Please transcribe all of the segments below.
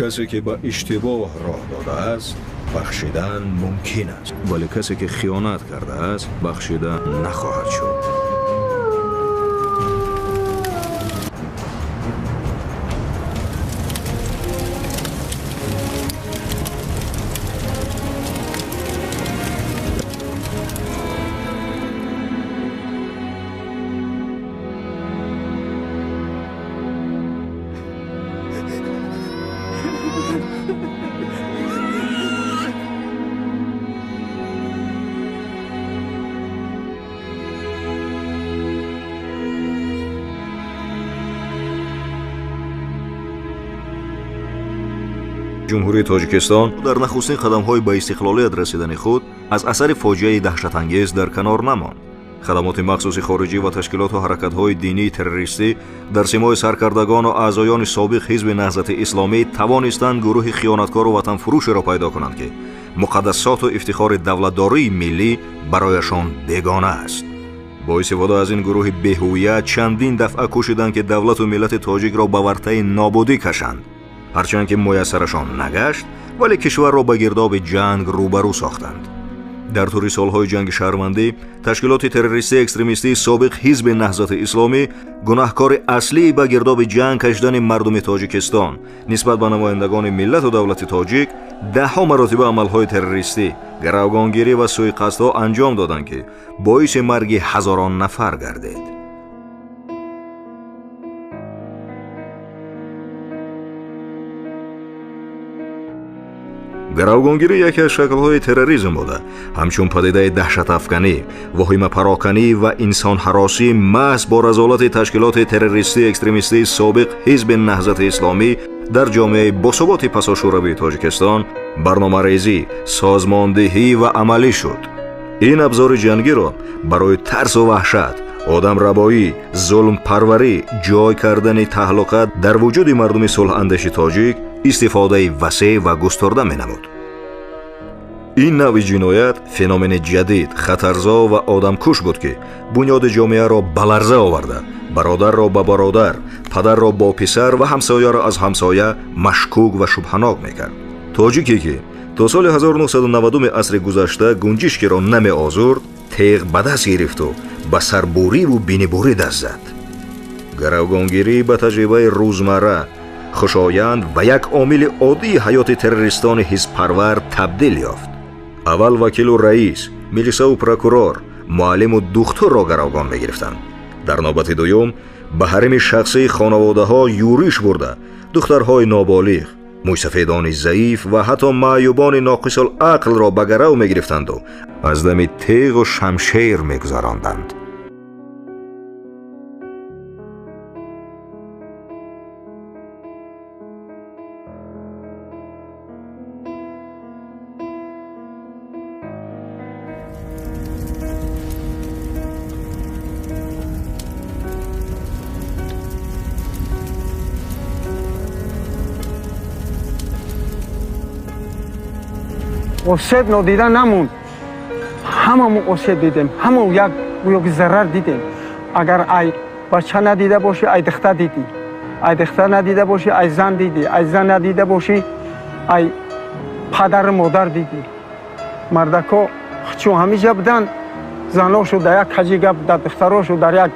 Касе ки ба иштибоҳ роҳ додааст, бахшидан мумкин аст, вале касе ки хиёнат кардааст, бахшида нахоҳад шуд. Ҷумҳурии Тоҷикистон дар нахустин қадамҳои ба истиқлолият расидани худ аз асари фоҷиаи даҳшатангез дар канор намонд. Хадамоти махсуси хориҷӣ ва ташкилоту ҳаракатҳои динии террористӣ дар симои саркардагону аъзоёни собиқ ҳизби Наҳзати Исломӣ тавонистанд гурӯҳи хиёнаткору ватанфурӯшеро пайдо кунанд, ки муқаддасоту ифтихори давлатдории миллӣ барояшон бегона аст. Бо истифода аз ин гурӯҳи беҳувият чандин дафъа кӯшиданд, ки давлату миллати тоҷикро ба вартаи нобудӣ кашанд. Ҳарчанд ки муяссарашон нагашт, вале кишварро ба гирдоби ҷанг рӯбарӯ сохтанд. Дар тӯли солҳои ҷанги шаҳрвандӣ ташкилоти террористии экстремистии собиқ ҳизби Наҳзати Исломӣ гунаҳкори аслии ба гирдоби ҷанг кашидани мардуми Тоҷикистон нисбат ба намояндагони миллату давлати тоҷик даҳҳо маротиба амалҳои террористӣ, гаравгонгирӣ ва суиқасдҳо анҷом доданд, ки боиси марги ҳазорон нафар гардид. Гаравгонгирӣ яке аз шаклҳои терроризм буда, ҳамчун падидаи даҳшатафканӣ, воҳимапароканӣ ва инсонҳаросӣ маҳз бо разолати ташкилоти террористии экстремистии собиқ ҳизби Наҳзати Исломӣ дар ҷомеаи босуботи пасошӯравии Тоҷикистон барномарезӣ, созмондиҳӣ ва амалӣ шуд. Ин абзори ҷангиро барои тарсу ваҳшат, одамрабоӣ, зулмпарварӣ, ҷой кардани таҳлука дар вуҷуди мардуми сулҳандеши тоҷик истифодаи васеъ ва густурда менамуд. Ин навъи ҷиноят феномени ҷадид, хатарзо ва одамкуш буд, ки бунёди ҷомеаро ба ларза оварда, бародарро ба бародар, падарро бо писар ва ҳамсояро аз ҳамсоя машкук ва шубҳанок мекард. Тоҷике ки то соли 1990 асри гузашта гунҷишкиро намеозурд, теғ ба даст гирифту ба сарбуриву бинибурӣ даст зад. Гаравгонгирӣ ба таҷрибаи рӯзмарра, хушоянд ва як омили оддии ҳаёти террористони ҳизбпарвар табдил ёфт. Аввал вакилу раис, милисаву прокурор, муаллиму духтурро гаравгон мегирифтанд. Дар навбати дуюм ба ҳарими шахсии хонаводаҳо юриш бурда, духтарҳои ноболиғ, мӯйсафедони заиф ва ҳатто маъюбони ноқисулақлро ба гарав мегирифтанду аз дами теғу шамшер мегузаронданд. Осеб нодида намонд. Ҳамамон осеб дидем, ҳамон як гӯё ки зарар дидем. Агар ай бача надида бошӣ, ай духтар дидӣ, ай духтар надида бошӣ, ай зан дидӣ, ай зан надида бошӣ, ай падару модар дидӣ. Мардако чун ҳамиҷа буданд, заношо дар як хаҷи гап, дар духтарошо дар як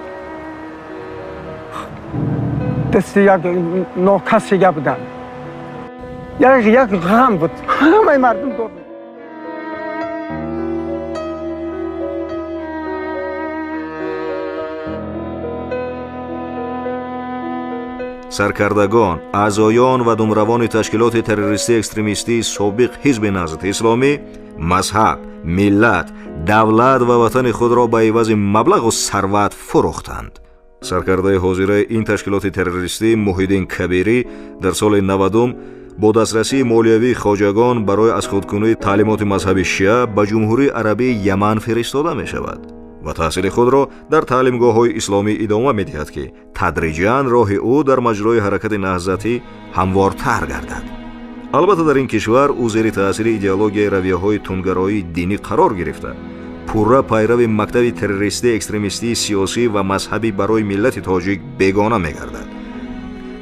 дасти як нокаси гап буданд. Як ғам буд, ҳамаи мардум дод. Саркардагон, аъзоён ва думравони ташкилоти террористии экстремистии собиқ ҳизби Наҳзати Исломӣ мазҳаб, миллат, давлат ва ватани худро ба ивази маблағу сарват фурӯхтанд. Саркардаи ҳозираи ин ташкилоти террористӣ Муҳиддин Кабирӣ дар соли 90 бо дастрасии молиявии хоҷагон барои аз худкунии таълимоти мазҳаби шиа ба Ҷумҳурии Арабии Яман фиристода мешавад ва таҳсили худро дар таълимгоҳҳои исломӣ идома медиҳад, ки тадриҷан роҳи ӯ дар маҷрои ҳаракати наҳзатӣ ҳамвортар гардад. Албатта, дар ин кишвар ӯ зери таъсири идеологияи равияҳои тундгароии динӣ қарор гирифта, пурра пайрави мактаби террористии экстремистии сиёсӣ ва мазҳабӣ барои миллати тоҷик бегона мегардад.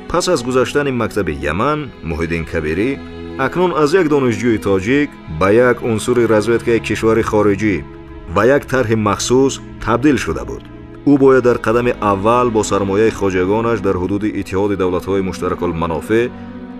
Пас аз гузаштани мактаби Яман, Муҳиддин Кабирӣ акнун аз як донишҷӯи тоҷик ба як унсури разведкаи кишвари хориҷӣ ва як тарҳи махсус табдил шуда буд. Ӯ бояд дар қадами аввал бо сармояи хоҷагонаш дар ҳудуди Иттиҳоди давлатҳои муштаракулманофеъ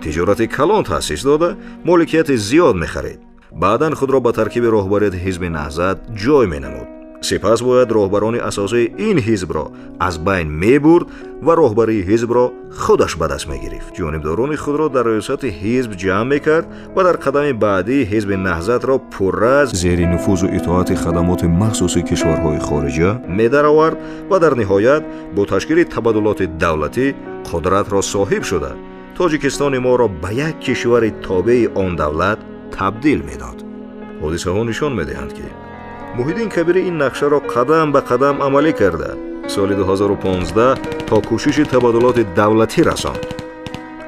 тиҷорати калон таъсис дода, моликияти зиёд мехарид. Баъдан худро ба таркиби роҳбарияти ҳизби Наҳзат ҷой менамуд. Сипас бояд роҳбарони асосии ин ҳизбро аз байн мебурд ва роҳбарии ҳизбро худаш ба даст мегирифт. Ҷонибдорони худро дар раёсати ҳизб ҷамъ мекард ва дар қадами баъдӣ ҳизби Наҳзатро пурра зери нуфузу итоати хадамоти махсуси кишварҳои хориҷа медаровард ва дар ниҳоят бо ташкили табаддулоти давлатӣ қудратро соҳиб шуда Тоҷикистони моро ба як кишвари тобеи он давлат табдил медод. Ҳодисаҳо нишон медиҳанд, ки Муҳиддин Кабирӣ ин нақшаро қадам ба қадам амалӣ карда, соли 2015 то кӯшиши табаддулоти давлатӣ расонд.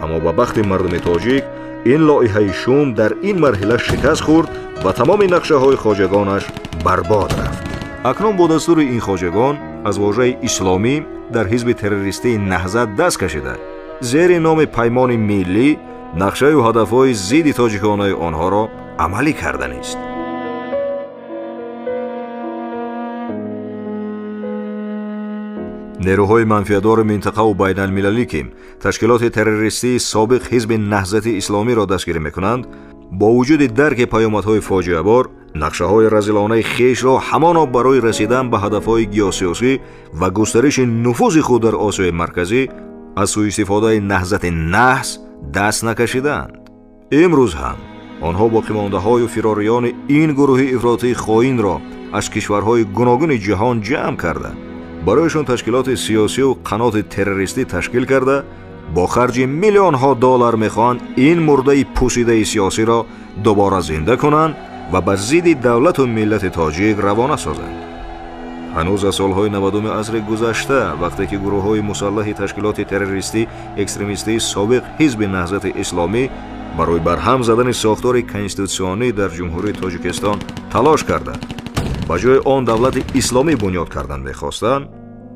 Аммо ба бахти мардуми тоҷик ин лоиҳаи шум дар ин марҳила шикаст хӯрд ва тамоми нақшаҳои хоҷагонаш барбод рафт. Акнун бо дастури ин хоҷагон аз вожаи исломӣ дар ҳизби террористии Наҳзат даст кашида, зери номи Паймони миллӣ нақшаю ҳадафҳои зидди тоҷиконаи онҳоро амалӣ карданист. Нерӯҳои манфиатдори минтақаву байналмилалӣ, ки ташкилоти террористии собиқ ҳизби Наҳзати исломиро дастгирӣ мекунанд, бо вуҷуди дарки паёмадҳои фоҷиабор нақшаҳои разилонаи хешро ҳамоно барои расидан ба ҳадафҳои геосиёсӣ ва густариши нуфузи худ дар Осиёи Марказӣ аз сӯистифодаи наҳзати наҳс даст накашидаанд. Имрӯз ҳам онҳо боқимондаҳою фирориёни ин гурӯҳи ифротии хоинро аз кишварҳои гуногуни ҷаҳон ҷамъ карда, барояшон ташкилоти сиёсию қаноти террористӣ ташкил карда, бо харҷи миллионҳо доллар мехоҳанд ин мурдаи пӯсидаи сиёсиро дубора зинда кунанд ва ба зидди давлату миллати тоҷик равона созанд. Ҳанӯз аз солҳои 90-уми асри гузашта, вақте ки гурӯҳҳои мусаллаҳи ташкилоти террористӣ экстремистии собиқ ҳизби Наҳзати исломӣ барои барҳам задани сохтори конститутсионӣ дар Ҷумҳурии Тоҷикистон талош карда, ба ҷои он давлати исломӣ бунёд кардан мехостанд,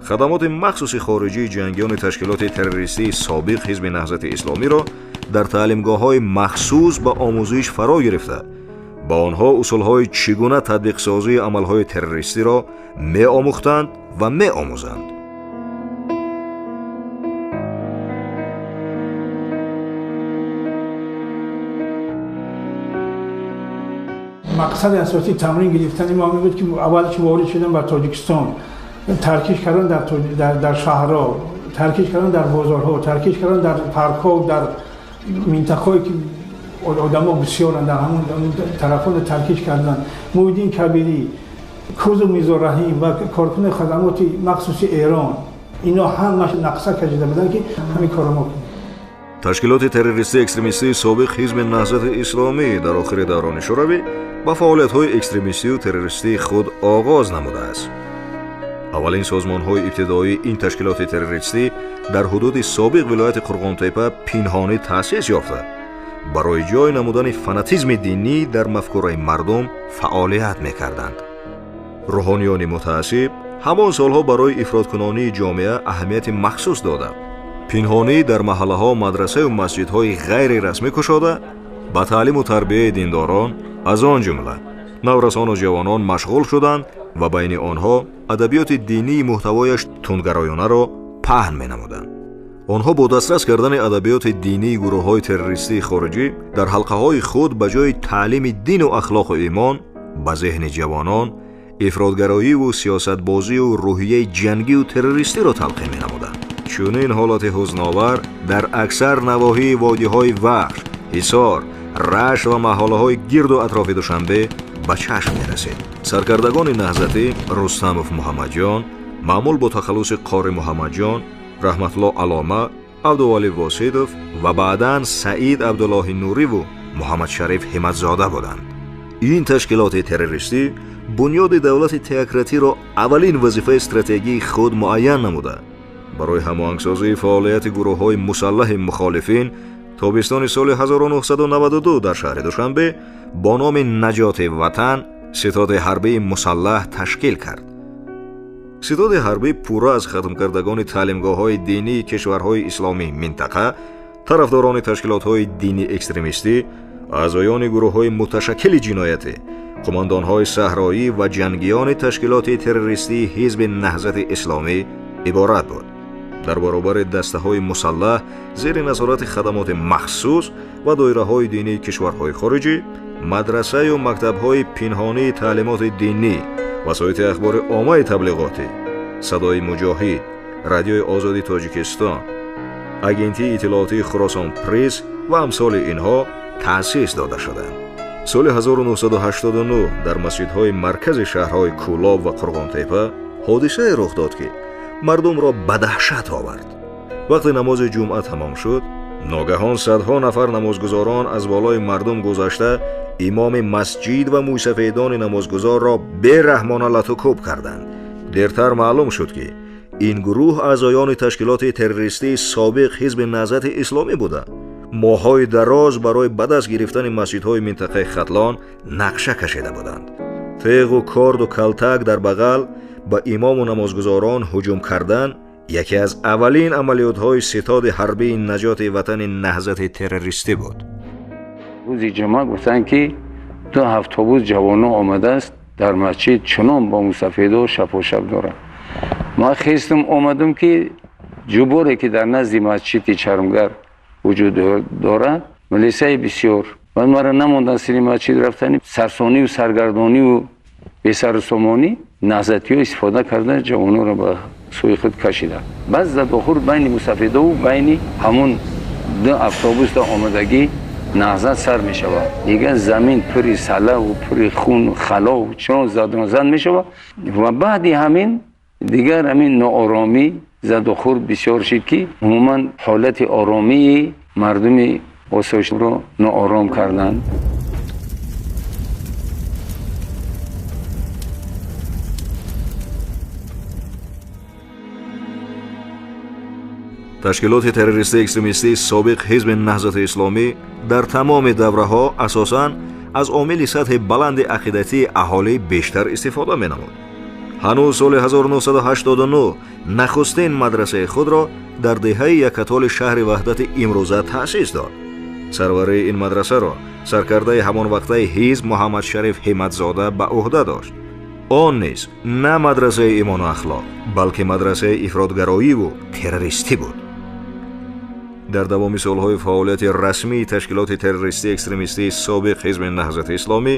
хадамоти махсуси хориҷии ҷангиёни ташкилоти террористии собиқ ҳизби Наҳзати исломиро дар таълимгоҳҳои махсус ба омӯзиш фаро гирифта, ба онҳо усулҳои чӣ гуна татбиқсозии амалҳои террористиро меомӯхтанд ва меомӯзанд. Мақсади асосии тамрин гирифтани мо ин буд, ки аввал ки ворид шудем ба Тоҷикистон, таркиш кардан дар шаҳрҳо, таркиш кардан дар бозорҳо, таркиш кардан дар паркҳо, дар минтақаҳое ки одамо бисёранд, дар ҳамон тарафҳо таркиш кардан. Муҳиддин Кабирӣ, Кӯзу Мирзораҳим ва коркунони хадамоти махсуси Эрон, ино ҳамаш нақша кашида буданд, ки ҳамин корро мо кунем. Ташкилоти террористии экстремистии собиқ ҳизби Наҳзати исломӣ дар охири даврони Шӯравӣ ба фаъолиятҳои экстремистию террористии худ оғоз намудааст. Аввалин созмонҳои ибтидоии ин ташкилоти террористӣ дар ҳудуди собиқ вилояти Қурғонтепа пинҳонӣ таъсис ёфта, барои ҷой намудани фанатизми динӣ дар мафкураи мардум фаъолият мекарданд. Рӯҳониёни мутаассиб ҳамон солҳо барои ифродкунонии ҷомеа аҳамияти махсус дода, пинҳонӣ дар маҳаллаҳо мадрасаю масҷидҳои ғайрирасмӣ кушода, ба таълиму тарбияи диндорон, аз он ҷумла наврасону ҷавонон машғул шуданд ва байни онҳо адабиёти динии муҳтавояш тундгароёнаро паҳн менамуданд. Онҳо бо дастрас кардани адабиёти динии гурӯҳҳои террористии хориҷӣ дар ҳалқаҳои худ ба ҷои таълими дину ахлоқу имон ба зеҳни ҷавонон ифродгароиву сиёсатбозию рӯҳияи ҷангию террористиро талқин менамуданд. Чунин ҳолати ҳузновар дар аксар навоҳии водиҳои Вахш, Ҳисор, Рашт ва маҳаллаҳои гирду атрофи Душанбе ба чашм мерасид. Саркардагони наҳзатӣ Рустамов Муҳаммадҷон, маъмул бо тахаллуси Қори Муҳаммадҷон, Раҳматулло Алома, Абдувалӣ Воситов ва баъдан Саид Абдуллоҳи Нуриву Муҳаммадшариф Ҳиматзода буданд. Ин ташкилоти террористӣ бунёди давлати теократиро аввалин вазифаи стратегии худ муайян намуда, барои ҳамоҳангсозии фаъолияти гурӯҳҳои мусаллаҳи мухолифин тобистони соли 1992 дар шаҳри Душанбе бо номи Наҷоти ватан ситоди ҳарбии мусаллаҳ ташкил кард. Ситоди ҳарбӣ пурра аз хатмкардагони таълимгоҳҳои динии кишварҳои исломии минтақа, тарафдорони ташкилотҳои динии экстремистӣ, аъзоёни гурӯҳҳои муташаккили ҷиноятӣ, қумондонҳои саҳроӣ ва ҷангиёни ташкилоти террористии ҳизби Наҳзати Исломӣ иборат буд. Дар баробари дастаҳои мусаллаҳ зери назорати хадамоти махсус ва доираҳои динии кишварҳои хориҷӣ, мадрасаю мактабҳои пинҳонии таълимоти динӣ, васоити ахбори оммаи таблиғотӣ, Садои Муҷоҳид, Радиои Озоди Тоҷикистон, Агентии иттилоотии Хуросон Пресс ва амсоли инҳо таъсис дода шуданд. Соли 1989 дар масҷидҳои маркази шаҳрҳои Кӯлоб ва Қурғонтепа ҳодисае рух дод, ки мардумро ба даҳшат овард. Вақте намози ҷумъа тамом шуд, ногаҳон садҳо нафар намозгузорон аз болои мардум гузашта имоми масҷид ва мӯйсафедони намозгузорро бераҳмона латукӯб карданд. Дертар маълум шуд, ки ин гурӯҳ аъзоёни ташкилоти террористии собиқ ҳизби Наҳзати Исломӣ буда, моҳҳои дароз барои ба даст гирифтани масҷидҳои минтақаи Хатлон нақша кашида буданд. Теғу корду калтак дар бағал ба имому намозгузорон ҳуҷум кардан яке аз аввалин амалиётҳои ситоди ҳарбии наҷоти ватани наҳзати террористӣ буд. Рӯзи ҷумъа гуфтанд, ки ду автобус ҷавонон омадааст дар масҷид, чунон бо мусафедо шапошап дорад. Ман хестам омадам, ки ҷуборе ки дар назди масҷиди Чармгар вуҷуд дорад, милисаи бисёр. Баъд маро намонданд сири масҷид рафтани, сарсониву саргардониву бесарусомонӣ наҳзатиҳо истифода карда ҷавононро ба сӯи худ кашиданд. Баъд задохӯр байни мусафедову байни ҳамон ду автобуста омадагӣ наҳзат сар мешавад. Дигар замин пури салаву пури хуну халову чунон задонзан мешавад ва баъди ҳамин дигар ҳамин нооромӣ задохӯр бисёр шид, ки умуман ҳолати оромии мардуми осоишро ноором карданд. Ташкилоти террористии экстремистии собиқ ҳизби Наҳзати Исломӣ дар тамоми давраҳо асосан аз омили сатҳи баланди ақидатии аҳолӣ бештар истифода менамуд. Ҳанӯз соли 1989 нахустин мадрасаи худро дар деҳаи Якатоли шаҳри Ваҳдати имрӯза таъсис дод. Сарварии ин мадрасаро саркардаи ҳамон вақтаи ҳизб Муҳаммадшариф Ҳиматзода ба ӯҳда дошт. Он низ на мадрасаи имону ахлоқ, балки мадрасаи ифротгароиву террористӣ буд. Дар давоми солҳои фаъолияти расмии ташкилоти террористии экстремистии собиқ ҳизби Наҳзати Исломӣ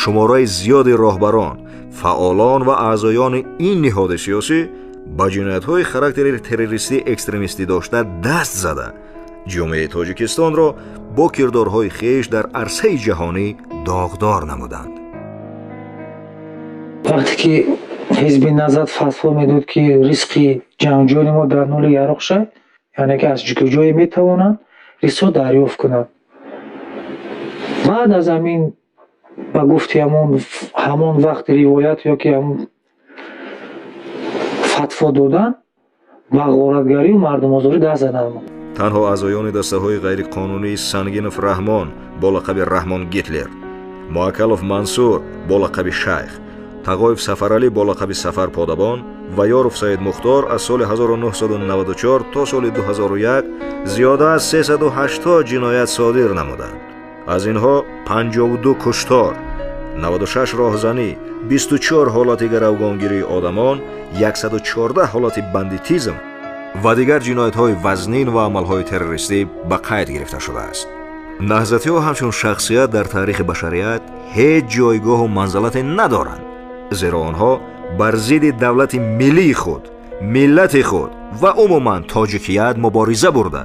шумораи зиёди роҳбарон, фаъолон ва аъзоёни ин ниҳоди сиёсӣ ба ҷиноятҳои характери террористии экстремистӣ дошта даст зада, ҷомеаи Тоҷикистонро бо кирдорҳои хеш дар арсаи ҷаҳонӣ доғдор намуданд. Вақте ки ҳизби Наҳзат фатво медод, ки ризқи ҷангҷӯёни мо дар ноли яроқ шавад, яъне ки аз ҷое метавонанд ризқро дарёфт кунанд. Баъд аз ҳамин ба гуфти ҳамон вақт ривоят ё ки ҳамон фатво додан ба ғоратгарию мардумозорӣ даст заданд. Танҳо аъзоёни дастаҳои ғайриқонунии Сангинов Раҳмон бо лақаби Раҳмон Гитлер, Муаккалов Мансур бо лақаби Шайх, Тағоев Сафаралӣ бо лақаби Сафар Подабон ва Ёров Саид Мухтор аз соли 1994 то соли 2001 зиёда аз 380 ҷиноят содир намуданд. Аз инҳо 52 куштор, 96 роҳзанӣ, 24 ҳолати гаравгонгирии одамон, 114 ҳолати бандитизм ва дигар ҷиноятҳои вазнин ва амалҳои террористӣ ба қайд гирифта шудааст. Наҳзатиҳо ҳамчун шахсият дар таърихи башарият ҳеҷ ҷойгоҳу манзалате надоранд, зеро онҳо бар зидди давлати миллии худ, миллати худ ва умуман тоҷикият мубориза бурда,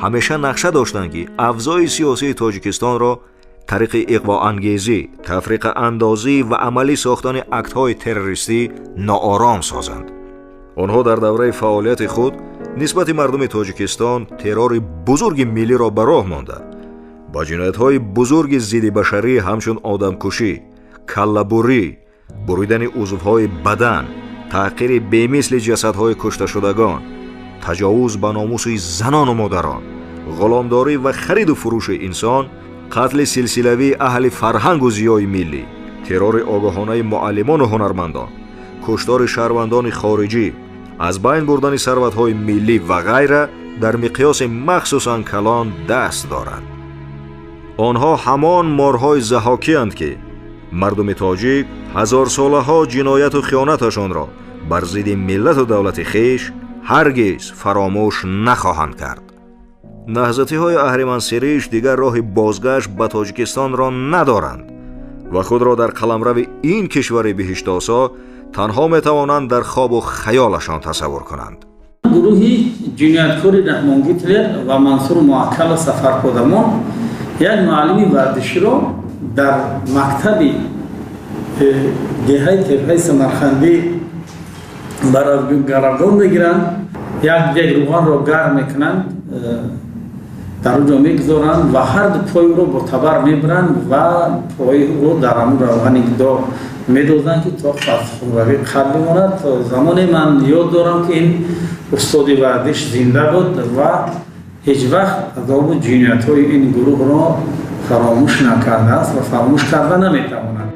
ҳамеша нақша доштанд, ки авзои сиёсии Тоҷикистонро тариқи иғвоангезӣ, тафриқаандозӣ ва амалӣ сохтани актҳои террористӣ ноором созанд. Онҳо дар давраи фаъолияти худ нисбати мардуми Тоҷикистон террори бузурги миллиро ба роҳ монда, ба ҷиноятҳои бузурги зидди башарӣ ҳамчун одамкушӣ, каллабурӣ, буридани узвҳои бадан, таҳқири бемисли ҷасадҳои кушташудагон, таҷовуз ба номуси занону модарон, ғуломдорӣ ва хариду фурӯши инсон, қатли силсилавии аҳли фарҳангу зиёи миллӣ, террори огоҳонаи муаллимону ҳунармандон, Куштори шаҳрвандони хориҷӣ, аз байн бурдани сарватҳои миллӣ ва ғайра дар миқёси махсусан калон даст доранд. Онҳо ҳамон морҳои заҳокиянд, ки мардуми тоҷик ҳазорсолаҳо ҷинояту хиёнаташонро бар зидди миллату давлати хеш ҳаргиз фаромӯш нахоҳанд кард. Наҳзатиҳои аҳримансириш дигар роҳи бозгашт ба Тоҷикистонро надоранд ва худро дар қаламрави ин кишвари биҳиштосо танҳо метавонанд дар хобу хаёлашон тасаввур кунанд. Гурӯҳи ҷинояткори Раҳмон Гитлер ва Мансур Муаккала Сафарподамон як муаллими варзиширо дар мактаби деҳаи Тепаи Самарқандӣ ба гаравгон мегиранд, як дег рӯғанро гарм мекунанд, дар он ҷо мегузоранд ва ҳар ду пои ӯро бо табар мебаранд ва пои ӯро дар ҳамун равғани доғ медозанд, ки то хунравӣ қат бимонад. То замоне ман ёд дорам, ки ин устоди варзиш зинда буд ва ҳеҷ вақт азобу ҷиноятҳои ин гурӯҳро фаромӯш накардааст ва фаромӯш карда наметавонад.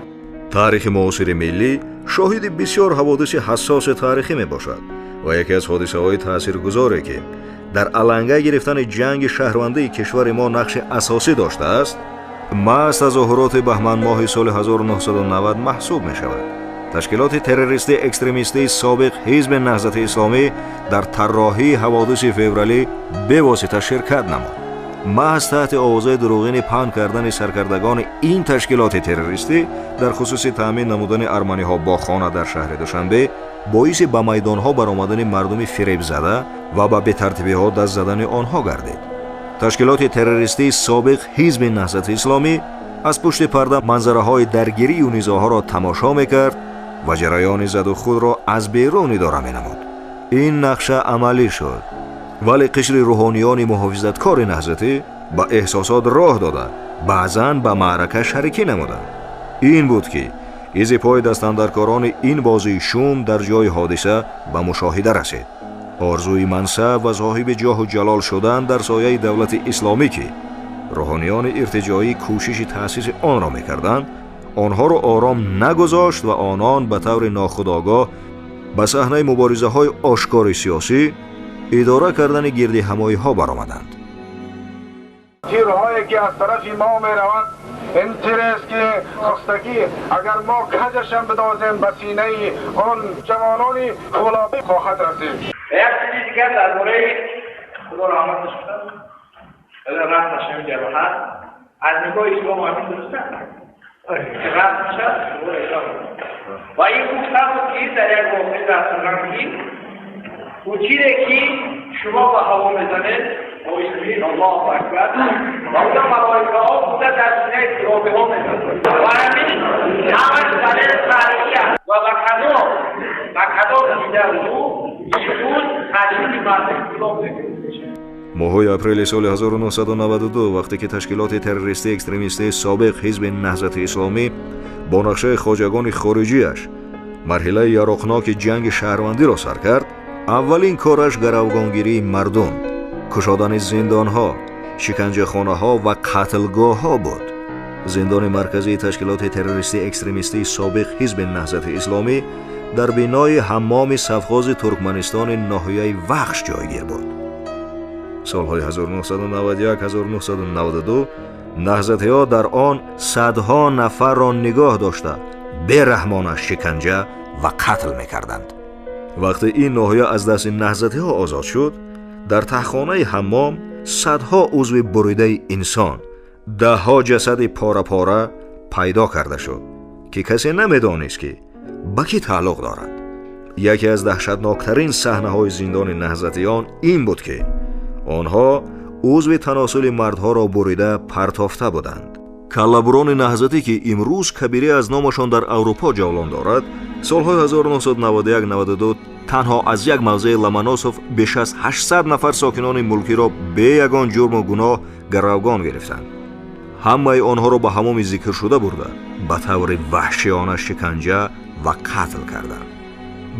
Таърихи муосири миллӣ шоҳиди бисёр ҳаводиси ҳассоси таърихӣ мебошад ва яке аз ҳодисаҳои таъсиргузоре, ки дар аланга гирифтани ҷанги шаҳрвандии кишвари мо нақши асосӣ доштааст, маҳз тазоҳуроти баҳманмоҳи соли 1990 маҳсуб мешавад. Ташкилоти террористӣ экстремистии собиқ Ҳизби Наҳзати Исломӣ дар тарроҳии ҳаводиси февралӣ бевосита ширкат намуд. Маҳз таҳти овозаи дурӯғини паҳн кардани саркардагони ин ташкилоти террористӣ дар хусуси таъмин намудани арманиҳо бо хона дар шаҳри Душанбе боиси ба майдонҳо баромадани мардуми фиребзада ва ба бетартибиҳо даст задани онҳо гардид. Ташкилоти террористии собиқ Ҳизби Наҳзати Исломӣ аз пушти парда манзараҳои даргирию низоъҳоро тамошо мекард ва ҷараёни заду худро аз берун идора менамуд. Ин нақша амалӣ шуд, вале қишри рӯҳониёни муҳофизаткори наҳзатӣ ба эҳсосот роҳ дода, баъзан ба маърака шарикӣ намуданд. Ин буд, ки изи пои дастандаркорони ин бозии шум дар ҷои ҳодиса ба мушоҳида расид. Орзуи мансаб ва соҳиби ҷоҳу ҷалол шудан дар сояи давлати исломӣ, ки рӯҳониёни иртиҷоӣ кӯшиши таъсиси онро мекарданд, онҳоро ором нагузошт ва онон ба таври нохудогоҳ ба саҳнаи муборизаҳои ошкори сиёсӣ идора кардани гирдиҳамоиҳо баромаданд. Тирҳое, ки аз тарафи мо мераванд, ин тирест, ки хостагӣ агар мо каҷашам бидозем, ба синаи он ҷавонони фӯлобӣ хоҳад расид. Як чизи дигар дар бораи Худо раҳматаш кунад, рафташ ҳамин ҷароҳат аз нигоҳи ислом ҳамин дуруст аст, рафт мешавад ва ин гуфта буд, ки дар як воқеа дар Сарғанд, ки чизе ки шумо ба ҳаво мезанед бо исми Аллоҳу акбар, ва онҷо малоикаҳо буда дар синаи туробиҳо мезананд ва ҳамин ҳамаш далели таърихӣ аст ва ба кадом дида ӯ имрӯз таҷриби мардуми кулоб мекунад. Моҳҳои апрели соли 1992, вақте ки ташкилоти террористӣ экстремистии собиқ Ҳизби Наҳзати Исломӣ бо нақшаи хоҷагони хориҷиаш марҳилаи яроқноки ҷанги шаҳрвандиро сар кард, аввалин кораш гаравгонгирии мардум, кушодани зиндонҳо, шиканҷахонаҳо ва қатлгоҳҳо буд. Зиндони марказии ташкилоти террористӣ экстремистии собиқ Ҳизби Наҳзати Исломӣ дар бинои ҳаммоми совхози Туркманистони ноҳияи Вахш ҷойгир буд. Солҳои 1991-1992 наҳзатиҳо дар он садҳо нафарро нигоҳ дошта, бераҳмона шиканҷа ва қатл мекарданд. Вақте ин ноҳия аз дасти наҳзатиҳо озод шуд, дар таҳхонаи ҳаммом садҳо узви буридаи инсон, даҳҳо ҷасади пора-пора пайдо карда шуд, ки касе намедонист, ки ба кӣ тааллуқ дорад. Яке аз даҳшатноктарин саҳнаҳои зиндони наҳзатиён ин буд, ки онҳо узви таносули мардҳоро бурида партофта буданд. Каллабурони наҳзатӣ, ки имрӯз кабире аз номашон дар Аврупо ҷавлон дорад, солҳои 1991-92 танҳо аз як мавзеи Ломоносов беш аз 800 нафар сокинони мулкиро бе ягон ҷурму гуноҳ гаравгон гирифтанд. Ҳамаи онҳоро ба ҳамоми зикршуда бурда, ба таври ваҳшиёна шиканҷа ва қатл карданд.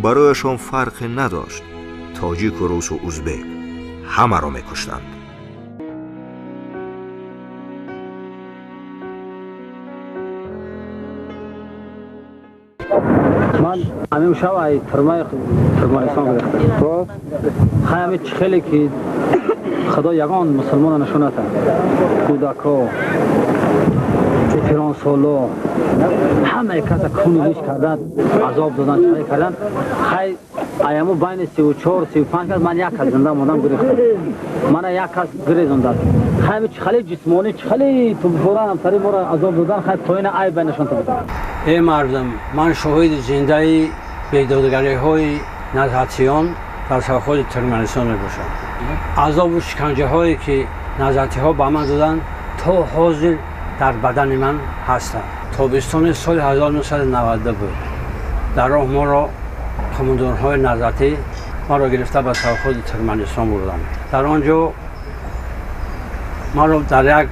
Барояшон фарқе надошт тоҷику русу узбек, ҳамаро мекуштанд. Ман ҳамин шаб ай турмаи Туркманистон гирифтам. Хай ҳамин чӣ хеле ки Худо ягон мусулмонро нишон натад. Кӯдако, пиронсоло, ҳамаи каса куну лиш кардан, азоб додан, чӣ кардан. Хай аямо байни 34, 35 кас ман як кас зинда мондам, гирифтам. Мана як кас гирезондад. Хай чӣ хеле ҷисмонӣ, чӣ хеле тубфоран тари моро азоб додан, хай поина айб нишон додан. Эй мардум, ман шоҳиди зиндаи бедодгариҳои наҳзатиён дар совхози Туркманистон мебошам. Азобу шиканҷаҳое ки наҳзатиҳо ба ман доданд, то ҳозир дар бадани ман ҳастанд. Тобистони соли 1992 буд. Дар роҳ моро командорҳои наҳзатӣ маро гирифта ба совхози Туркманистон бурданд. Дар он ҷо маро дар як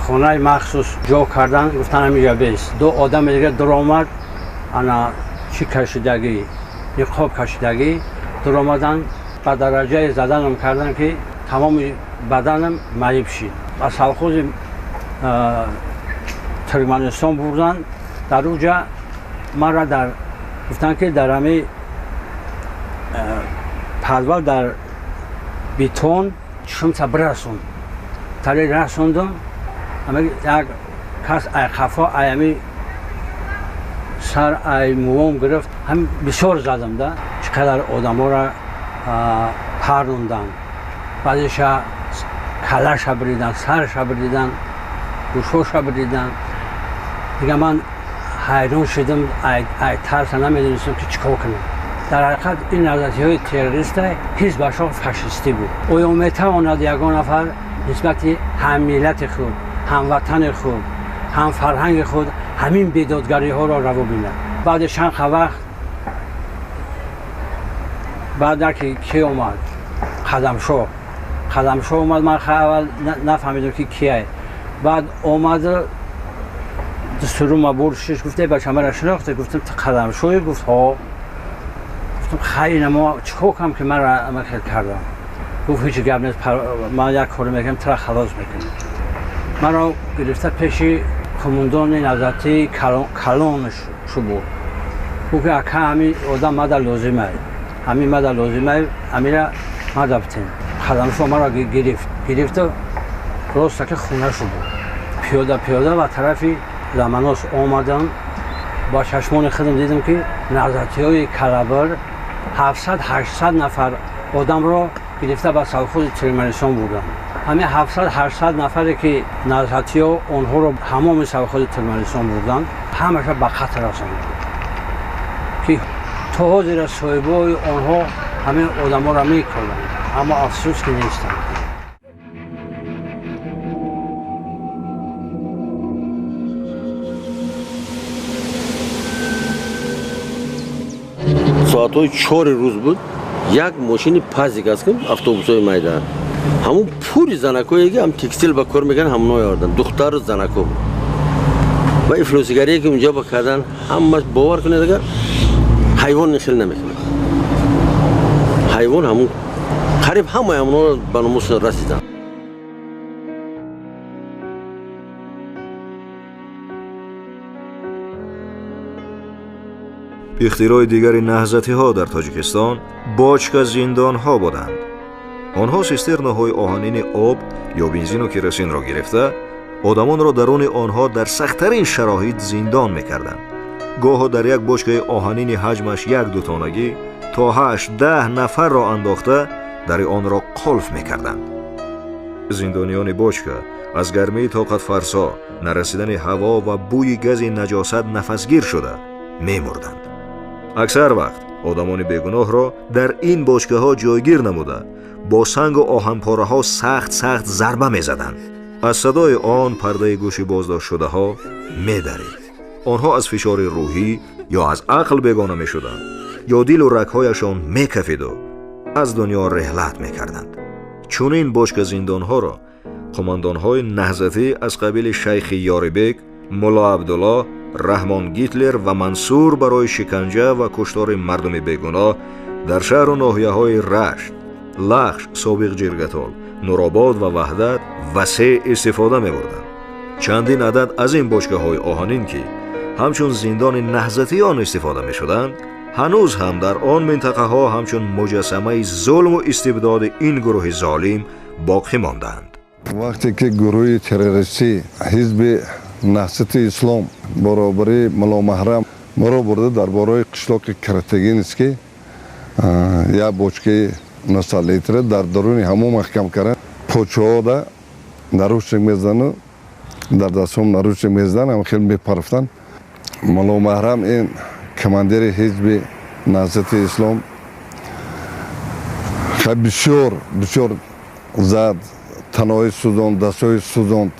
хонаи махсус ҷо карданд, гуфтанд ҳаминҷа бес. Ду одами дигар дуромад, ана чӣ кашидагӣ, ниқоб кашидагӣ дуромаданд, ба дараҷаи заданам карданд ки тамоми баданам маиб шид. Ба совхози Туркманистон бурданд. Дар уҷа маро дар гуфтанд ки дар ҳами подвал дар бетон чишумта бирасон. Тари расондум, як кас ай қафо ай ҳами сар ай мувом гирифт, ҳам бисёр задам да. Чӣ қадар одаморо парронданд, баъзеша калаша бириданд, сарша бириданд, гӯшоша бириданд. Дига ман ҳайрон шудам, ай тарса намедонистам ки чӣ кор кунам. Дар ҳақиқат ин наҳзатиҳои террориста ҳизбашон фашистӣ буд. Оё метавонад ягон нафар нисбати ҳаммиллати худ, ҳамватани худ, ҳамфарҳанги худ ҳамин бедодгариҳоро раво бинад? Баъди чанд вақт баъд ки ки омад, Қадамшоҳ. Қадамшоҳ омад, ман аввал нафаҳмидам ки кияй. Баъд омад, дастурума бурд, шиш гуфт, бача мара шинохте? Гуфтам ту Қадамшоҳӣ? Гуфт ҳо. Гуфтам хай ина мо чӣ кор кунам ки мара хел кардам? Гуфт ҳеҷ гап нест, ман як коре мекунам, тура халос мекунам. Маро гирифта пеши командони наҳзатии калонаш шубуд. Гуфт ака ҳамин одам мада лозимай, ҳамин мада лозимай, ҳамира мада битем. Қадамшоҳ маро гирифт, гирифта роста ки хона шубуд. Пиёда пиёда ба тарафи Ламанос омадам. Бо чашмони худам дидам ки наҳзатиҳои калабар 700-800 нафар одамро гирифта ба совхози Туркманистон бурданд. Ҳамин 700-800 нафаре ки наҳзатиҳо онҳоро ҳамоми совхози Туркманистон бурданд, ҳамаша ба қатл расонданд, ки то ҳозира соҳибои онҳо ҳамин одаморо мекарданд, аммо афсӯс ки нестанд. Соатҳои 4 рӯз буд, як мошини пазик аст, автобусҳои майда, ҳамун пури занакое ки ҳам текстил ба кор мекунанд, ҳамоно оварданд, духтару занако. Ва ифлосигарие ки унҷо ба кардан, ҳамаш бовар кунед, агар ҳайвон хел намекунад. Ҳайвон ҳамун қариб ҳамаи ҳамонҳоро ба номус расиданд. Ихтирои дигари наҳзатиҳо дар Тоҷикистон бочка зиндонҳо буданд. Онҳо систернаҳои оҳанини об ё бензину керосинро гирифта, одамонро даруни онҳо дар сахттарин шароит зиндон мекарданд. Гоҳо дар як бочкаи оҳанини ҳаҷмаш як дутонагӣ то 8-10 нафарро андохта дари онро қулф мекарданд. Зиндониёни бочка аз гармии тоқатфарсо, нарасидани ҳаво ва бӯи гази наҷосат нафасгир шуда мемурданд. Аксар вақт одамони бегуноҳро дар ин бочкаҳо ҷойгир намуда, бо сангу оҳанпораҳо сахт-сахт зарба мезаданд. Аз садои он пардаи гӯши боздоштшудаҳо медарид. Онҳо аз фишори рӯҳӣ ё аз ақл бегона мешуданд, ё дилу рагҳояшон мекафиду аз дунё реҳлат мекарданд. Чунин бочка зиндонҳоро қумандонҳои наҳзатӣ аз қабили шайхи Ёрибек, Мулло Абдулло, Раҳмон Гитлер ва Мансур барои шиканҷа ва куштори мардуми бегуноҳ дар шаҳру ноҳияҳои Рашт, Лахш, собиқ Ҷиргатол, Нуробод ва Ваҳдат васеъ истифода мебурданд. Чандин адад аз ин бочкаҳои оҳанин ки ҳамчун зиндони наҳзатиён истифода мешуданд, ҳанӯз ҳам дар он минтақаҳо ҳамчун муҷассамаи зулму истибдоди ин гурӯҳи золим боқӣ мондаанд. Вақте ки гурӯҳи террористӣ ҳизби Наҳзати Ислом баробари Мулломаҳрам моро бурда дар бораи қишлоқи Каратегинский як бочкаи 900 литра дар даруни ҳамон маҳкам кардан, почаҳода наручник мезадану дар дастҳом наручник мезадан, ҳам хел мепарафтанд. Мулломаҳрам ин командири ҳизби Наҳзати Ислом бисёр бисёр зад, таноҳои сӯзонд, дастҳои сӯзонд.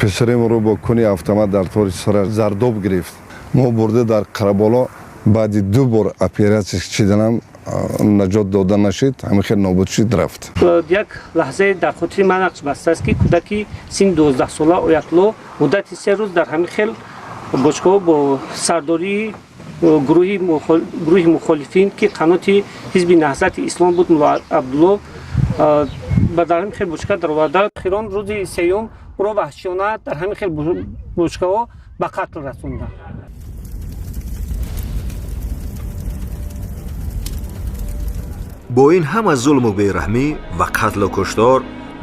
Писаримро бо куни автомат дар тори сараш зардоб гирифт. Мо бурда дар Қараболо баъди 2 бор оператсия чиданам наҷот дода нашид, ҳамин хел нобуд шид, рафт. Як лаҳзае дар хотири ман нақш бастааст, ки кӯдаки синни 12сола Оятло муддати 3 рӯз дар ҳамин хел бочкаҳо бо сардории гурӯҳи мухолифин, ки қаноти ҳизби Наҳзати Ислом буд, Мулло Абдулло, ба дар ҳамин хел бочка дароварда. Хирон рӯзи сеюм ӯро ваҳшиёна дар ҳамин хел бочкаҳо ба қатл расонданд. Бо ин ҳама зулму бераҳмӣ ва қатлу куштор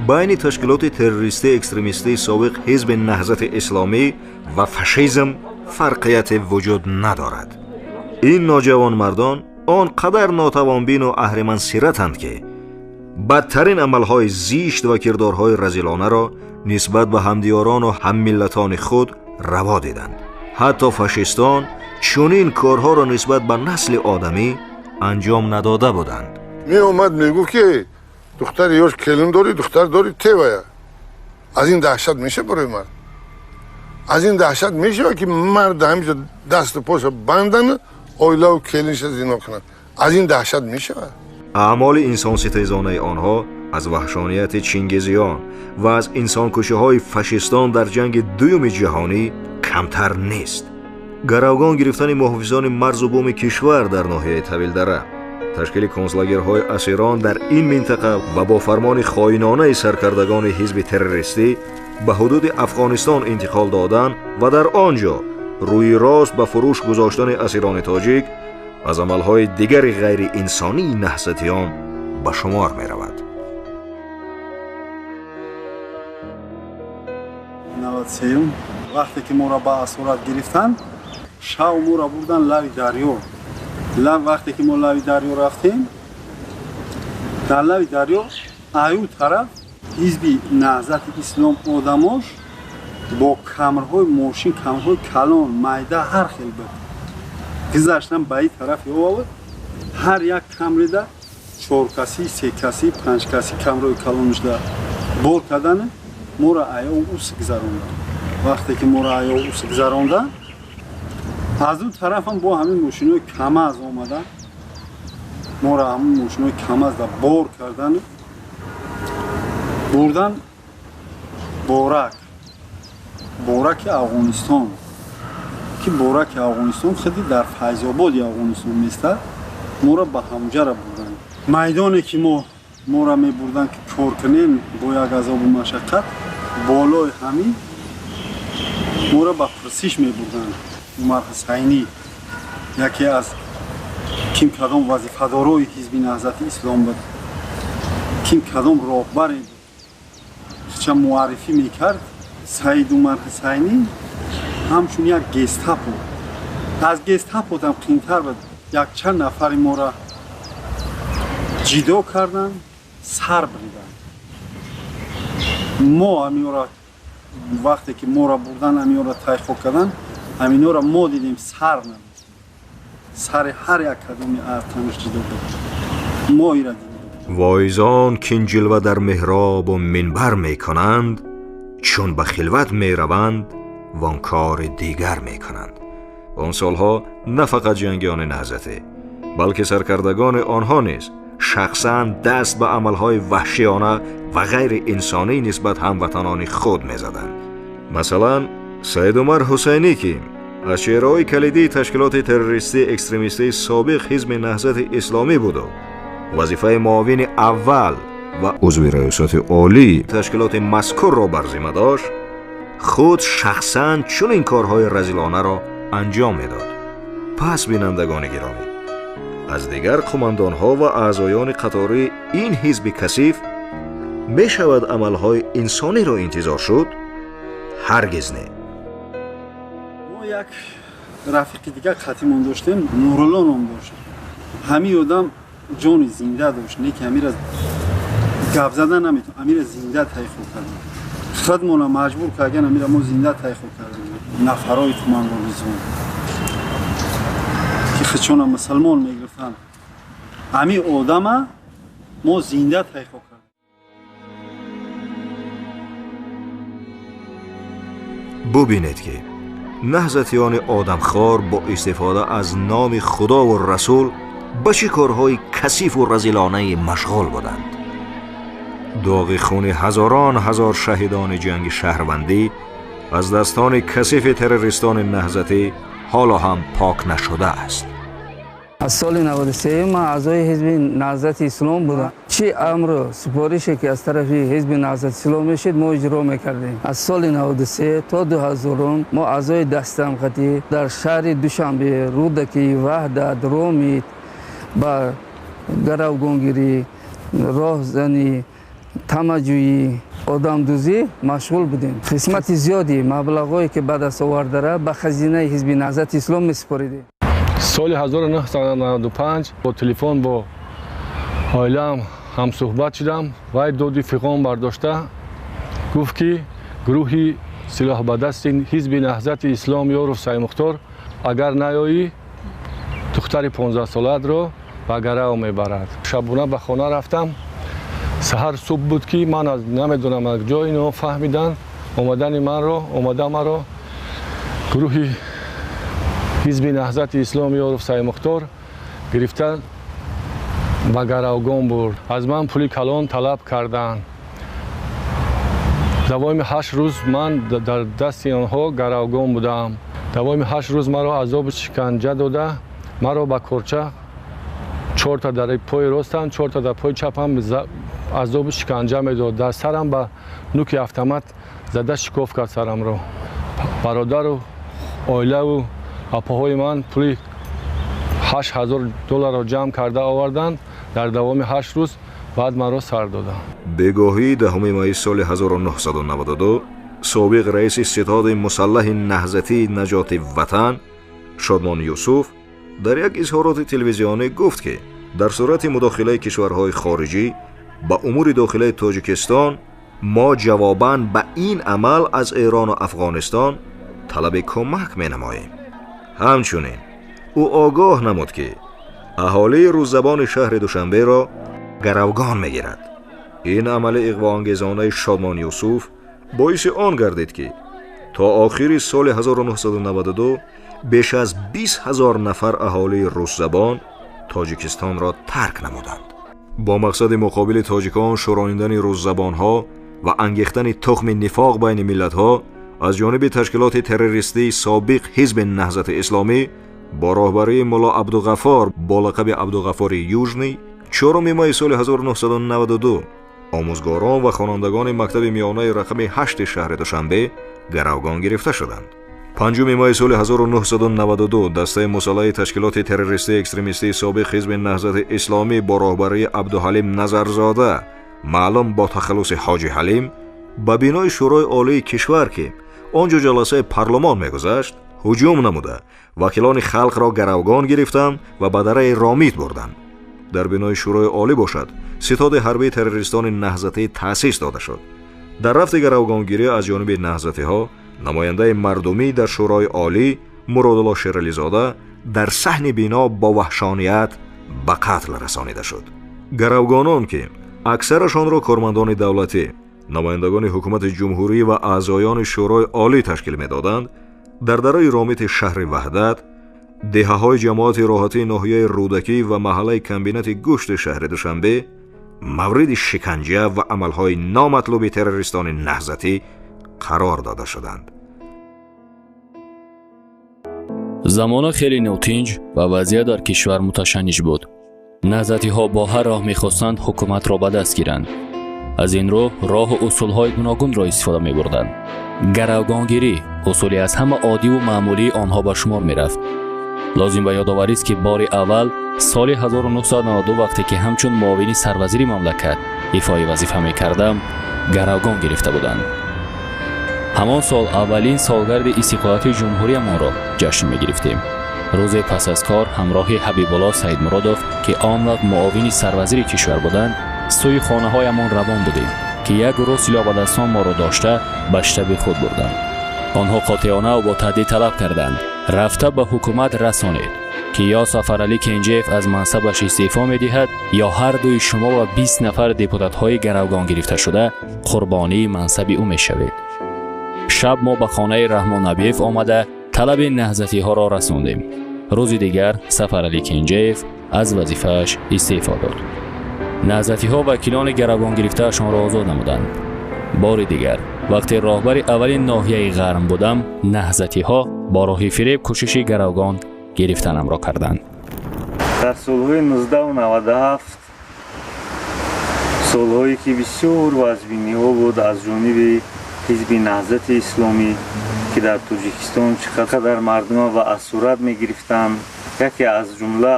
байни ташкилоти террористии экстремистии собиқ ҳизби Наҳзати Исломӣ ва фашизм фарқияте вуҷуд надорад. Ин ноҷавонмардон он қадар нотавонбину аҳримансиратанд, ки бадтарин амалҳои зишт ва кирдорҳои разилонаро нисбат ба ҳамдиёрону ҳаммиллатони худ раво диданд. Ҳатто фашистон чунин корҳоро нисбат ба насли одамӣ анҷом надода буданд. Меомад, мегуфт, ки духтари ёш келин дорӣ, духтар дорӣ, тевая. Аз ин даҳшат меша барои мард? Аз ин даҳшат мешавад, ки мард ҳамиша дасту поша бандану оилаву келинша зино кунад? Аз ин даҳшат мешавад? Аъмоли инсонситезонаи онҳо аз ваҳшонияти чингизиён ва аз инсонкушиҳои фашистон дар ҷанги дуюми ҷаҳонӣ камтар нест. Гаравгон гирифтани муҳофизони марзу буми кишвар дар ноҳияи Тавилдара, ташкили конслагерҳои асирон дар ин минтақа ва бо фармони хоинонаи саркардагони ҳизби террористӣ ба ҳудуди Афғонистон интиқол додан ва дар он ҷо рӯи рост ба фурӯш гузоштани асирони тоҷик аз амалҳои дигари ғайриинсонии наҳзатиён ба шумор меравад. 93 вақте ки моро ба асорат гирифтанд, шав моро бурданд лави дарё. Вақте ки мо лави дарё рафтем, дар лави дарё аю тараф ҳизби Наҳзати Ислом одамош бо камрҳои мошин, камрҳои калон, майда, ҳар хел буд, гузаштан ба ин тараф овард. Ҳар як камрида 4 касӣ, 3 касӣ, 5 касӣ камрҳои калонашда бор кардани моро аё ус гузаронданд. Вақте ки моро аё ус гузаронданд, аз он тарафам бо ҳамин мошинои КамАЗ омада, моро ҳамин мошинои КамАЗда бор кардану бурдан Борак, Бораки Афғонистон, ки Бораки Афғонистон худи дар Файзободи Афғонистон места, моро ба ҳамҷара бурданд. Майдоне ки моро мебурданд, ки кор кунем бо як азобу машаққат, болои ҳамин моро ба пурсиш мебурданд. Умар Ҳусайнӣ яке аз ким кадом вазифадорои ҳизби Наҳзати Ислом буд, ким кадом роҳбаре ча муаррифӣ мекард. Саид Умар Ҳусайнӣ ҳамчун як гестапо, аз гестапотам қинтар буд. Якчанд нафари моро ҷидо карданд, сар бриданд. Мо ҳаминро вақте ки моро бурдан, ҳаминро тайхо карданд, ҳаминҳоро мо дидем, сар набуд. Сари ҳар як кадоми артанаш ҷидо буд. Мо ира дидем. Воизон кин ҷилва дар меҳробу минбар мекунанд, чун ба хилват мераванд, вон кори дигар мекунанд. Он солҳо на фақат ҷангиёни наҳзатӣ, балки саркардагони онҳо низ шахсан даст ба амалҳои ваҳшиёна ва ғайриинсонӣ нисбат ҳамватанони худ мезаданд. Масалан, Саид Умар Ҳусайнӣ, ки аз чеҳраҳои калидии ташкилоти террористии экстремистии собиқ ҳизби Наҳзати Исломӣ буду вазифаи муовини аввал ва узви раёсати олии ташкилоти мазкурро бар зимма дошт, худ шахсан чунин корҳои разилонаро анҷом медод. Пас, бинандагони гиромӣ, аз дигар қумандонҳо ва аъзоёни қатори ин ҳизби касиф мешавад амалҳои инсониро интизор шуд? Ҳаргиз не. Мо як рафиқи дигар қатимон доштем, Нурулло ном дошт. Ҳамин одам ҷони зинда дошт, не ки ҳамира гап зада наметон, ҳамира зинда тайхо кардем. Худмона маҷбур кардан, ҳамира мо зинда тайхо кардем. Нафарои қумандонизм ки худшона мусулмон мегирифтанд, ҳамин одама мо зинда тайхо кардем. Бубинед, ки наҳзатиёни одамхор бо истифода аз номи Худову Расул ба чӣ корҳои касифу разилонае машғул буданд. Доғи хуни ҳазорон ҳазор шаҳидони ҷанги шаҳрвандӣ аз дастони касифи террористони наҳзатӣ ҳоло ҳам пок нашудааст. Аз соли 93 ман аъзои ҳизби Наҳзати Ислом будам. Чӣ амру супорише ки аз тарафи ҳизби Наҳзати Ислом мешид, мо иҷро мекардем. Аз соли 93 то 2000 мо аъзои дастамқатӣ дар шаҳри Душанбе, Рӯдакӣ, Ваҳдат, Ромит ба гаравгонгирӣ, роҳзанӣ, тамаҷӯӣ, одамдӯзӣ машғул будем. Қисмати зиёди маблағҳое ки ба даст овардара ба хазинаи ҳизби Наҳзати Ислом месупоридем. Соли 1995 бо телефон бо оилаам ҳамсӯҳбат шудам. Вай доди фиғон бардошта гуфт, ки гурӯҳи силоҳбадасти ҳизби Наҳзати Ислом Ёров Саймухтор, агар наёӣ, духтари 15-солаатро ба гарав мебарад. Шабона ба хона рафтам. Саҳар субҳ буд, ки ман аз намедонам аз ҷо ино фаҳмиданд омадани манро, омада маро гурӯҳи ҳизби Наҳзати Ислом Ёров Саймухтор гирифта ба гаравгон бурд. Аз ман пули калон талаб карданд. Давоми 8 рӯз ман дар дасти онҳо гаравгон будам. Давоми 8 рӯз маро азобу шиканҷа дода, маро ба корча чорта дар пои ростам, чорта дар пои чапам азобу шиканҷа медод. Дар сарам ба нуки автомат зада шикоф кард сарамро. Бародару оилаву апоҳои ман пули 8000 долларро ҷамъ карда оварданд. Дар давоми 8 рӯз баъд маро сар доданд. Бегоҳии 10 майи соли 1992 собиқ раиси ситоди мусаллаҳи наҳзатии наҷоти ватан Шодмон Юсуф дар як изҳороти телевизионӣ гуфт, ки дар сурати мудохилаи кишварҳои хориҷӣ ба умури дохилаи Тоҷикистон мо ҷавобан ба ин амал аз Эрону Афғонистон талаби кӯмак менамоем. Ҳамчунин ӯ огоҳ намуд, ки аҳолии рӯззабони шаҳри Душанберо гаравгон мегирад. Ин амали иғвоангезонаи Шодмон Юсуф боиси он гардид, ки то охири соли 1992 беш аз 20 ҳазор нафар аҳолии русзабон Тоҷикистонро тарк намуданд. Бо мақсади муқобили тоҷикон шӯрондани русзабонҳо ва ангехтани тухми нифоқ байни миллатҳо аз ҷониби ташкилоти террористии собиқ ҳизби Наҳзати Исломӣ бо роҳбарии мулло Абдуғаффор бо лақаби Абдуғаффори Южный 4 майи соли 1992 омӯзгорон ва хонандагони мактаби миёнаи рақами 8 шаҳри Душанбе гаравгон гирифта шуданд. 5 майи соли 1992 дастаи мусаллаҳи ташкилоти террористии экстремистии собиқ ҳизби Наҳзати Исломӣ бо роҳбарии Абдуҳалим Назарзода, маълум бо тахаллуси Ҳоҷи Ҳалим, ба бинои Шӯрои Олии кишвар, ки он ҷо ҷаласаи парлумон мегузашт, ҳуҷум намуда вакилони халқро гаравгон гирифтанд ва ба дараи Ромит бурданд. Дар бинои Шӯрои Олӣ бошад, ситоди ҳарбии террористони наҳзатӣ таъсис дода шуд. Дар рафти гаравгонгирӣ аз ҷониби наҳзатиҳо намояндаи мардумӣ дар Шӯрои Олӣ Муродулло Шерализода дар саҳни бино бо ваҳшоният ба қатл расонида шуд. Гаравгонон, ки аксарашонро кормандони давлатӣ, намояндагони ҳукумати ҷумҳурӣ ва аъзоёни Шӯрои Олӣ ташкил медоданд, дар дараи Ромити шаҳри Ваҳдат, деҳаҳои ҷамоати роҳатии ноҳияи Рӯдакӣ ва маҳаллаи комбинати гӯшти шаҳри Душанбе мавриди шиканҷа ва амалҳои номатлуби террористони наҳзатӣ қарор дода шуданд. Замона хеле нотинҷ ва вазъият дар кишвар муташанниҷ буд. Наҳзатиҳо бо ҳар роҳ мехостанд ҳукуматро ба даст гиранд. Аз ин рӯ роҳу усулҳои гуногунро истифода мебурданд. Гаравгонгирӣ усуле аз ҳама оддиву маъмулии онҳо ба шумор мерафт. Лозим ба ёдоварист, ки бори аввал соли 1992, вақте ки ҳамчун муовини сарвазири мамлакат ифои вазифа мекардам, гаравгон гирифта буданд. Ҳамон сол аввалин солгарди истиқлолияти ҷумҳуриямонро ҷашн мегирифтем. Рӯзе пас аз кор ҳамроҳи Ҳабибулло Саидмуродов, ки он вақт муовини сарвазири кишвар буданд, сӯи хонаҳоямон равон будем, ки як гурӯҳ силоҳбадастон моро дошта ба штаби худ бурданд. Онҳо қотеонаву бо таҳдид талаб карданд: рафта ба ҳукумат расонед, ки ё Сафаралӣ Кенҷеев аз мансабаш истеъфо медиҳад, ё ҳар дуи шумо ва 20 нафар депутатҳои гаравгон гирифташуда қурбонии мансаби ӯ мешавед. Шаб мо ба хонаи Раҳмон Набиев омада талаби наҳзатиҳоро расондем. Рӯзи дигар Сафаралӣ Кенҷеев аз вазифааш истеъфо дод. Наҳзатиҳо вакилони гаравгонгирифтаашонро озод намуданд. Бори дигар вақте роҳбари аввали ноҳияи Ғарм будам, наҳзатиҳо бо роҳи фиреб кӯшиши гаравгон гирифтанамро карданд. Дар солҳои 1997, солҳое ки бисёр вазбиниҳо буд аз ҷониби ҳизби Наҳзати Исломӣ, ки дар Тоҷикистон чӣ қадар мардума ба асурат мегирифтанд, яке аз ҷумла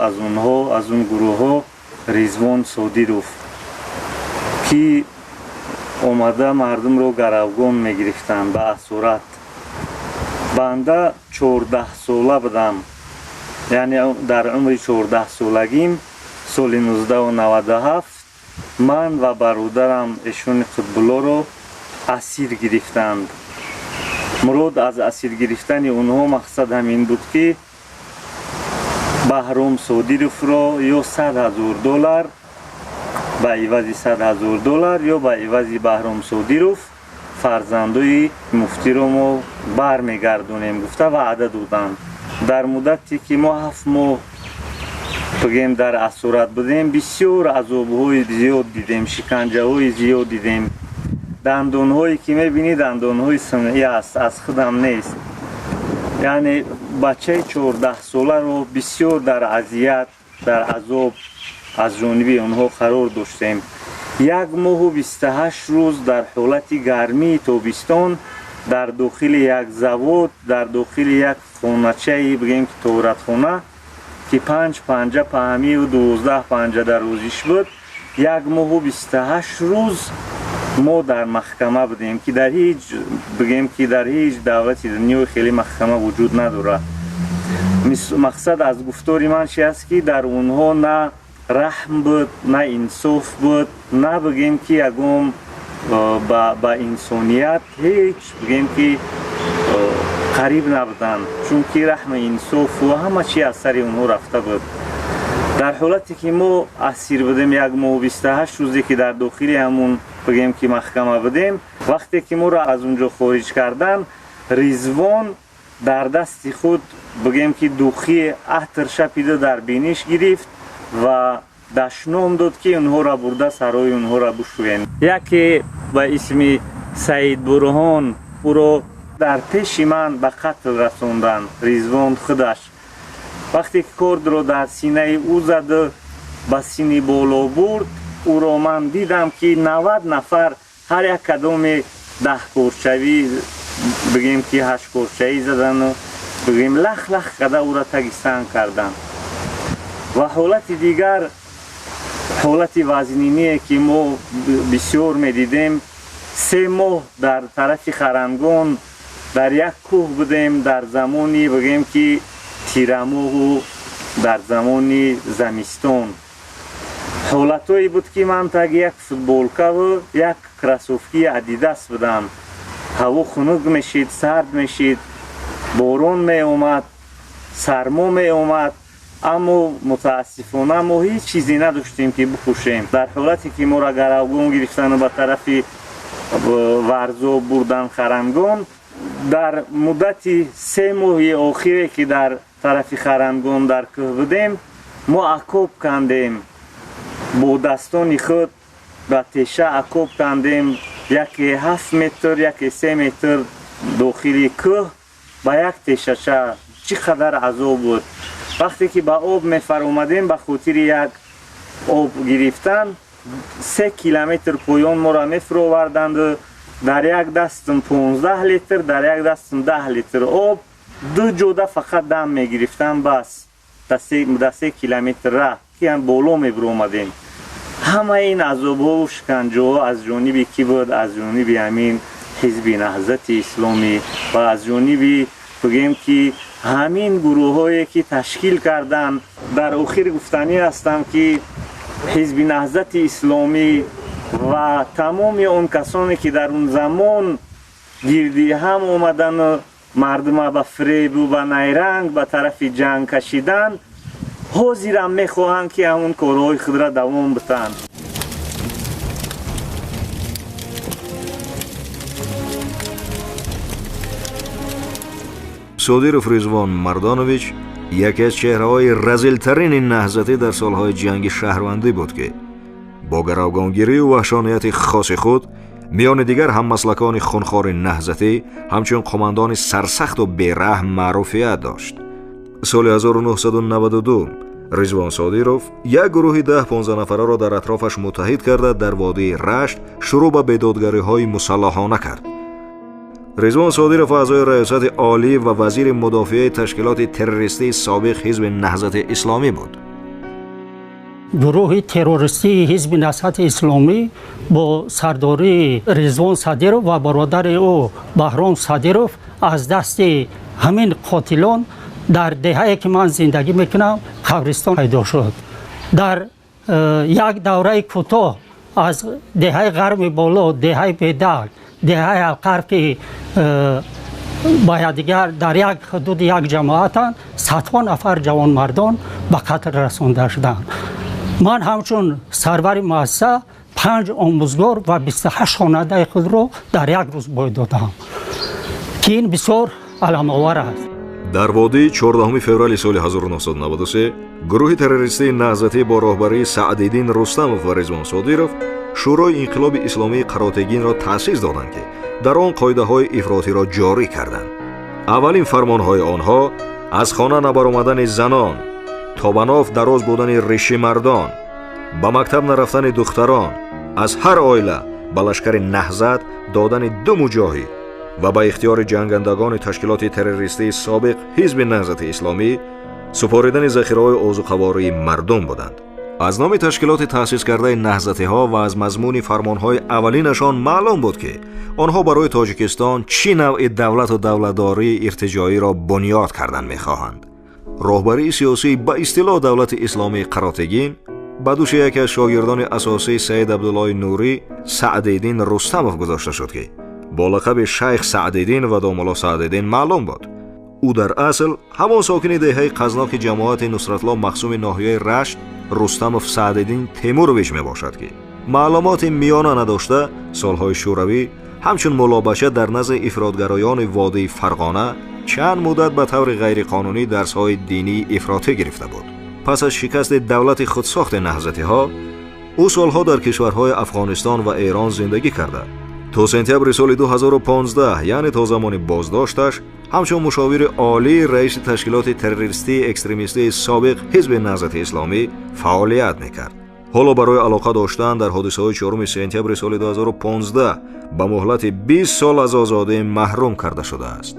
аз онҳо, аз он гурӯҳҳо Ризвон Содиров, ки омада мардумро гаравгон мегирифтанд ба асурат. Банда 14 сола будам, яъне дар умри 14 солагим соли 1997 ман ва бародарам Эшони Қутбуллоро асир гирифтанд. Мурод аз асир гирифтани онҳо мақсад ҳамин буд, ки Баҳром Содировро ё 100 000 доллар, ба ивази 100 000 доллар ё ба ивази Баҳром Содиров фарзандои муфтиро мо бармегардонем, гуфта ваъда доданд. Дар муддате ки мо 7 моҳ, бигем, дар асорат будем, бисёр азобҳои зиёд дидем, шиканҷаҳои зиёд дидем. Дандонҳое ки мебинӣ, дандонҳои сунъӣ аст, аз худам нест. Яъне бачаи 14 соларо бисёр дар азият, дар азоб аз ҷониби онҳо қарор доштем. 1 моҳу 28 рӯз дар ҳолати гармии тобистон дар дохили як завод, дар дохили як хоначаи, бигем ки тоҳоратхона, ки панҷ панҷа паҳмиву 12 панҷа дарозиш буд, 1 моҳу 28 рӯз мо дар маҳкама будем, ки дар ҳеҷ, бигем ки дар ҳеҷ давлати дунёи хеле маҳкама вуҷуд надорад. Мақсад аз гуфтори ман чи аст, ки дар онҳо на раҳм буд, на инсоф буд, на, бигем ки, ягон ба инсоният ҳеҷ, бигем ки, қариб набуданд, чунки раҳму инсофу ҳама чи аз сари онҳо рафта буд. Дар ҳолате ки мо асир будем, 1 моҳу 28 рӯзе ки дар дохили ҳамун, бигем ки, маҳкама будем, вақте ки моро аз он ҷо хориҷ кардан, Ризвон дар дасти худ, бигем ки, духи атр шапида дар биниш гирифт ва дашном дод, ки онҳоро бурда сарои онҳоро бушӯен. Яке ба исми Саид Бурҳон, ӯро дар пеши ман ба қатл расонданд. Ризвон худаш вақте ки кордро дар синаи ӯ зада ба сини боло бурд, ӯро ман дидам, ки 90 нафар ҳар як кадоме 10 корчавӣ, бигем ки, ҳашткорчаӣ задану, бигем, лах лах карда ӯро таги санг карданд. Ва ҳолати дигар, ҳолати вазниние ки мо бисёр медидем, 3 моҳ дар тарафи Харангон дар як кӯҳ будем, дар замони, бигем ки, тирамоҳу дар замони замистон. Ҳолатҳое буд, ки ман таги як футболкаву як кроссовкии Адидас будам. Ҳаво хунук мешид, сард мешид, борон меомад, сармо меомад, аммо мутаассифона мо ҳеҷ чизе надоштем, ки бипӯшем. Дар ҳолате ки моро гаравгон гирифтану ба тарафи Варзоб бурдан, Харангон, дар муддати 3 моҳи охире ки дар тарафи Харангон дар кӯҳ будем, мо окоп кандем, бо дастони худ ба теша окоп кандем, яке 7 метр, яке 3 метр дохили кӯҳ ба як тешача. Чӣ қадар азоб буд! Вақте ки ба об мефаромадем, ба хотири як об гирифтан 3 километр поён моро мефуроварданд. Дар як дастам 15 литр, дар як дастам 10 литр об, ду ҷода фақат дам мегирифтам, бас дар 3 километр раҳ ки ҳам боло мебиромадем. Ҳамаи ин азобҳову шиканҷоҳо аз ҷониби кӣ буд? Аз ҷониби ҳамин ҳизби Наҳзати Исломӣ ва аз ҷониби бигӯем ки ҳамин гурӯҳҳое ки ташкил карданд. Дар охир гуфтанӣ ҳастам ки ҳизби Наҳзати Исломӣ ва тамоми он касоне ки дар он замон гирди ҳам омадану мардума ба фиребу ба найранг ба тарафи ҷанг кашиданд, ҳозирам мехоҳанд ки ҳамон корҳои худро давом битанд. Содиров Ризвон Мардонович яке аз чеҳраҳои разилтарини наҳзатӣ дар солҳои ҷанги шаҳрвандӣ буд, ки бо гаравгонгирию ваҳшонияти хоси худ миёни дигар ҳаммаслакони хунхори наҳзатӣ ҳамчун қумандони сарсахту бераҳм маъруфият дошт. Соли 1992 Ризвон Содиров як гурӯҳи 10-15 нафараро дар атрофаш муттаҳид карда дар водии Рашт шурӯъ ба бедодгариҳои мусаллаҳона кард. Ризвон Содиров аъзои раёсати олӣ ва вазири мудофиаи ташкилоти террористии собиқ ҳизби Наҳзати Исломӣ буд. Гурӯҳи террористии ҳизби Наҳзати Исломӣ бо сардории Ризвон Содиров ва бародари ӯ Баҳром Содиров аз дасти ҳамин қотилон дар деҳае ки ман зиндагӣ мекунам қабристон пайдо шуд. Дар як давраи кӯтоҳ аз деҳаи Ғарми Боло, деҳаи Бедак, деҳаи Алқарб ки ба якдигар дар як ҳудуди як ҷамоатанд, садҳо нафар ҷавонмардон ба қатл расонда шуданд. Ман ҳамчун сарвари муассиса 5 омӯзгор ва 28 хонандаи худро дар як рӯз бой додам, ки ин бисёр аламовар аст. Дар водии 14 феврали соли 1993 гурӯҳи террористии наҳзатӣ бо роҳбарии Саъдиддин Рустамов ва Ризвон Содиров Шӯрои инқилоби исломии Қаротегинро таъсис доданд, ки дар он қоидаҳои ифротиро ҷорӣ карданд. Аввалин фармонҳои онҳо аз хона набаромадани занон, то ба ноф дароз будани риши мардон, ба мактаб нарафтани духтарон, аз ҳар оила ба лашкари наҳзат додани 2 муҷоҳид ва ба ихтиёри ҷангандагони ташкилоти террористии собиқ ҳизби Наҳзати Исломӣ супоридани захираҳои озуқавории мардум буданд. Аз номи ташкилоти таъсис кардаи наҳзатиҳо ва аз мазмуни фармонҳои аввалинашон маълум буд, ки онҳо барои Тоҷикистон чӣ навъи давлату давлатдории иртиҷоиро бунёд кардан мехоҳанд. Роҳбарии сиёсии ба истилоҳ давлати исломии Қаротегин ба дӯши яке аз шогирдони асосии Саид Абдуллои Нурӣ Саъдиддин Рустамов гузошта шуд, ки бо лақаби Шайх Саъдиддин ва домулло Саъдиддин маълум буд. Ӯ дар асл ҳамон сокини деҳаи Қазноки ҷамоати Нусратло Махсуми ноҳияи Рашт Рустамов Саъдиддин Темурович мебошад, ки маълумоти миёна надошта солҳои шӯравӣ ҳамчун муллобача дар назди ифротгароёни водии Фарғона чанд муддат ба таври ғайриқонунӣ дарсҳои динии ифротӣ гирифта буд. Пас аз шикасти давлати худсохти наҳзатиҳо ӯ солҳо дар кишварҳои Афғонистон ва Эрон зиндагӣ карда то сентябри соли 2015, яъне то замони боздошташ, ҳамчун мушовири олии раиси ташкилоти террористии экстремистии собиқ ҳизби Наҳзати Исломӣ фаъолият мекард. Ҳоло барои алоқа доштан дар ҳодисаҳои 4 сентябри соли 2015 ба муҳлати 20 сол аз озодӣ маҳрум карда шудааст.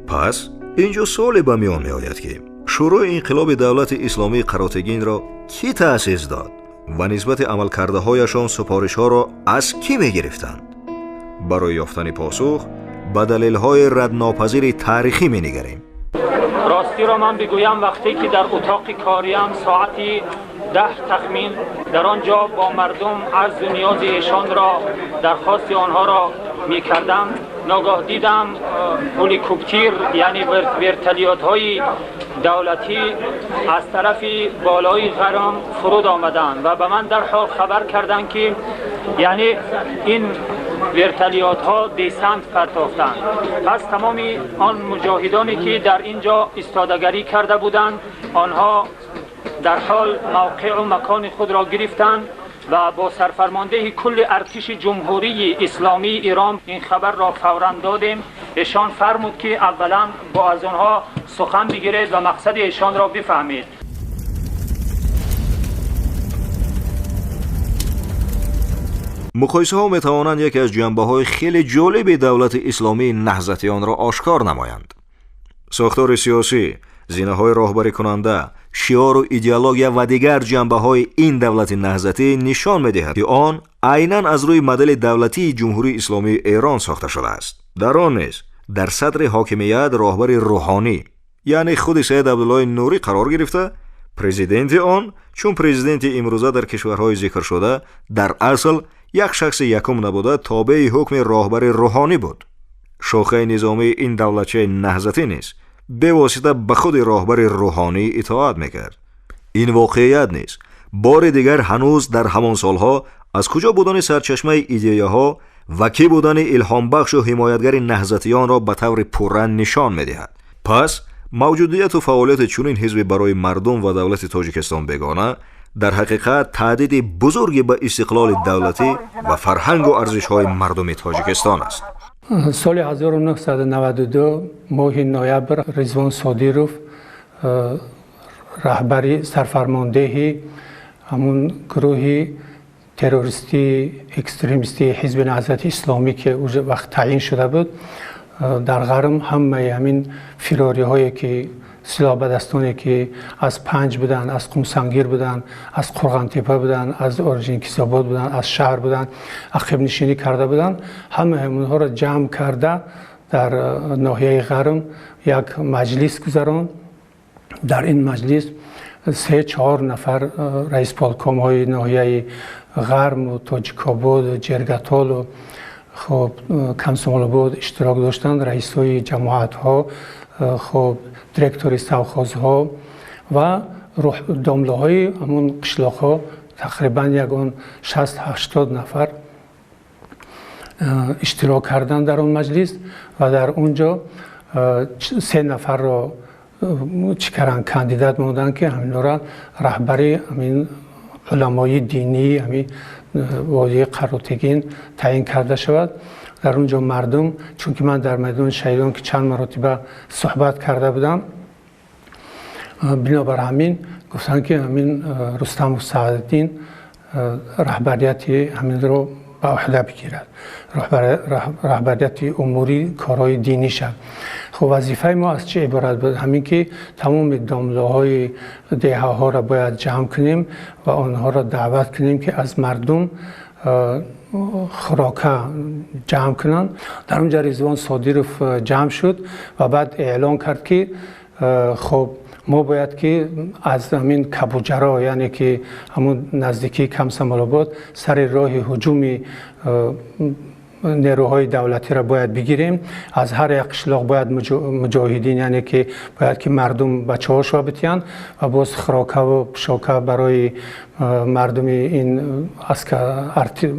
Пас инҷо суоле ба миён меояд, ки Шӯрои инқилоби давлати исломии Қаротегинро кӣ таъсис дод ва нисбати амалкардаҳояшон супоришҳоро аз кӣ мегирифтанд? Барои ёфтани посух ба далелҳои раднопазири таърихӣ менигарем. Ростиро ман бигӯям, вақте ки дар утоқи кориам соати 10 тахмин дар он ҷо бо мардум арзу ниёзи эшонро, дархости онҳоро мекардам, ногоҳ дидам ҳеликоптер, яъне вертолётҳои давлатӣ аз тарафи болои ғарм фуруд омаданд ва ба ман дарҳол хабар карданд, ки яъне ин вертолётҳо десант партофтанд. Пас тамоми он муҷоҳидоне ки дар ин ҷо истодагарӣ карда буданд, онҳо дар ҳол мавқеъу макони худро гирифтанд ва бо сарфармондеҳи кулли артиши Ҷумҳурии Исломии Эрон ин хабарро фавран додем. Эшон фармуд, ки аввалан бо аз онҳо сухан бигиред ва мақсади эшонро бифаҳмед. Муқоисаҳо метавонанд яке аз ҷанбаҳои хеле ҷолиби давлати исломии наҳзатиёнро ошкор намоянд. Сохтори сиёсӣ, зинаҳои роҳбарикунанда, шиору идеология ва дигар ҷанбаҳои ин давлати наҳзатӣ нишон медиҳад, ки он айнан аз рӯи модели давлатии Ҷумҳурии Исломии Эрон сохта шудааст. Дар он низ дар садри ҳокимият роҳбари рӯҳонӣ, яъне худи Саид Абдуллои Нурӣ қарор гирифта, президенти он чун президенти имрӯза дар кишварҳои зикршуда дар асл як шахси якум набуда, тобеи ҳукми роҳбари рӯҳонӣ буд. Шохаи низомии ин давлатчаи наҳзатӣ низ бевосита ба худи роҳбари рӯҳонӣ итоат мекард. Ин воқеият низ бори дигар ҳанӯз дар ҳамон солҳо аз куҷо будани сарчашмаи идеяҳо ва кӣ будани илҳомбахшу ҳимоятгари наҳзатиёнро ба таври пурра нишон медиҳад. Пас мавҷудияту фаъолияти чунин ҳизби барои мардум ва давлати Тоҷикистон бегона дар ҳақиқат таҳдиди бузурге ба истиқлоли давлатӣ ва фарҳангу арзишҳои мардуми Тоҷикистон аст. Соли 1992 моҳи ноябр Ризвон Содиров, раҳбари сарфармондеҳи ҳамун гурӯҳи террористии экстремистии Ҳизби Наҳзати Исломӣ, ки уже вақт таъин шуда буд, дар Ғарм ҳамаи ҳамин фирориҳое ки силоҳбадастоне ки аз Панҷ буданд, аз Қумсангир буданд, аз Қурғонтепа буданд, аз Орҷинкисобод буданд, аз шаҳр буданд, ақибнишинӣ карда буданд, ҳамаи ҳамонҳоро ҷамъ карда дар ноҳияи Ғарм як маҷлис гузаронд. Дар ин маҷлис 3-4 нафар раисполкомҳои ноҳияи Ғарму Тоҷикободу Ҷергатолу хоб Комсомолобод иштирок доштанд, раисҳои ҷамоатҳо, хоб директори совхозҳо ва домлаҳои ҳамон қишлоқҳо, тақрибан ягон 60-80 нафар иштирок карданд дар он маҷлис ва дар он ҷо 3 нафарро чӣ карданд, кандидат монданд, ки ҳаминҳоро раҳбари ҳамин уламои динии ҳамин водии Қаротегин таъин карда шавад. Дар он ҷо мардум, чунки ман дар майдони шаҳидон ки чанд маротиба суҳбат карда будам, бинобар ҳамин гуфтанд, ки ҳамин Рустамов Саадиддин раҳбарияти ҳаминро ба уҳда бигирад, раҳбарияти умури корҳои динӣ шавад. Хуб, вазифаи мо аз чӣ иборат буд? Ҳамин ки тамоми домлаҳои деҳаҳоро бояд ҷамъ кунем ва онҳоро даъват кунем, ки аз мардум хӯрока ҷамъ кунанд. Дар он ҷо Ризвон Содиров ҷамъ шуд ва баъд эълон кард, ки хуб мо бояд ки аз ҳамин Кабуҷаро, яъне ки ҳамун наздикии Комсомолобод, сари роҳи ҳуҷуми нерӯҳои давлатиро бояд бигирем. Аз ҳар як қишлоқ бояд муҷоҳидин, яъне ки бояд ки мардум бачаҳошро битиҳанд ва боз хӯрокаву пӯшока барои мардуми ин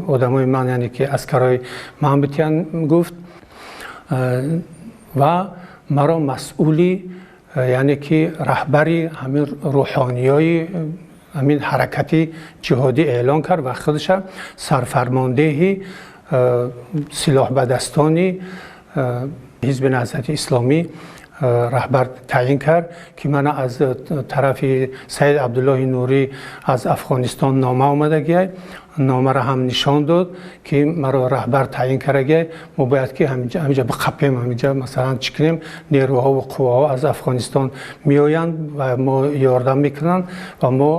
одамои ман, яъне ки аскарои ман битиҳанд, гуфт. Ва маро масъули, яъне ки раҳбари ҳамин рӯҳониёи ҳамин ҳаракати ҷиҳодӣ эълон кард ва худша сарфармондеҳи силоҳбадастони Ҳизби Наҳзати Исломӣ раҳбар таъин кард, ки мана аз тарафи Саид Абдуллоҳи Нурӣ аз Афғонистон нома омадагиай, номаро ҳам нишон дод, ки маро раҳбар таъин кардагиай. Мо бояд ки ҳаминҷа биқапем, ҳаминҷа масалан чӣ кунем, нерӯҳо ва қувваҳо аз Афғонистон меоянд ва мо ёрдам мекунанд ва мо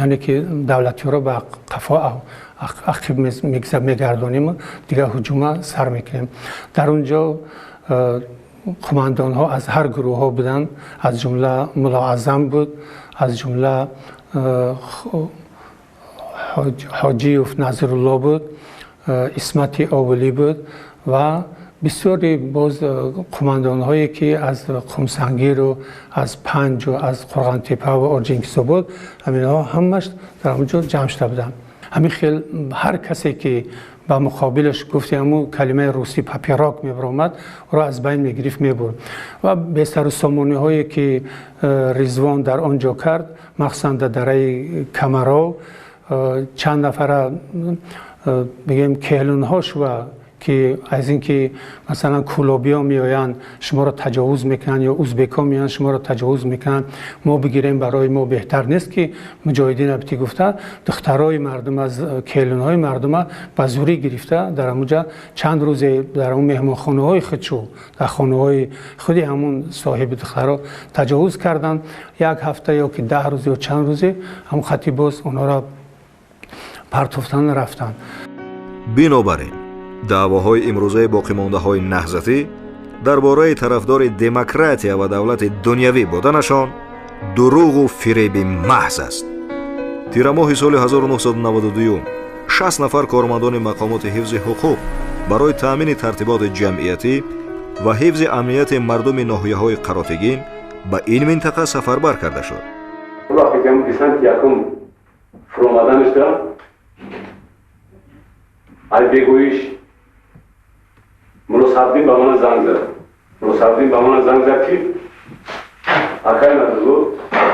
яъне ки давлатиҳоро ба қафо ақиб мегардонем, дигар ҳуҷума сар мекунем. Дар он ҷо қумандонҳо аз ҳар гурӯҳҳо буданд, аз ҷумла Мулоазам буд, аз ҷумла Ҳоҷиев Назрулло буд, Исмати Овулӣ буд ва бисёри боз қумандонҳое ки аз Қумсангиру аз Панҷу аз Қурғонтепа ва Орҷинкисобод, ҳаминҳо ҳамаш дар он ҷо ҷамъ шуда буданд. Ҳамин хел ҳар касе ки ба муқобилаш гуфти ҳамун калимаи русӣ папирок мебаромад, ӯро аз байн мегирифт, мебурд. Ва бесарусомониҳое ки Ризвон дар он ҷо кард, махсусан дар дараи Камаров, чанд нафара бигем келунҳош ва ки аз ин ки масалан кулобиҳо меоянд шуморо таҷовуз мекунанд ё узбекҳо меоянд шуморо таҷовуз мекунанд, мо бигирем барои мо беҳтар нест ки муҷоҳидин абти гуфта духтарои мардум аз келинҳои мардума ба зурӣ гирифта дар ҳамуҷа чанд рӯзе дар ҳамун меҳмонхонаҳои худшу дар хонаҳои худи ҳамун соҳиби духтаро таҷовуз карданд. Як ҳафта ё ки 10 рӯз ё чанд рӯзе ҳамун хати боз онҳоро партофтан рафтанд. Бинобар ин даъвоҳои имрӯзаи боқимондаҳои наҳзатӣ дар бораи тарафдори демократия ва давлати дунявӣ буданашон дурӯғу фиреби маҳз аст. Тирамоҳи соли 1992 60 нафар кормандони мақомоти ҳифзи ҳуқуқ барои таъмини тартиботи ҷамъиятӣ ва ҳифзи амнияти мардуми ноҳияҳои Қаротегин ба ин минтақа сафарбар карда шуд. Вақте ки десант якум фуромаданашда ай бегӯиш Мулло Садриддин ба ман занг зад. Мулло Садриддин ба ман занг зад ки акай Назрулло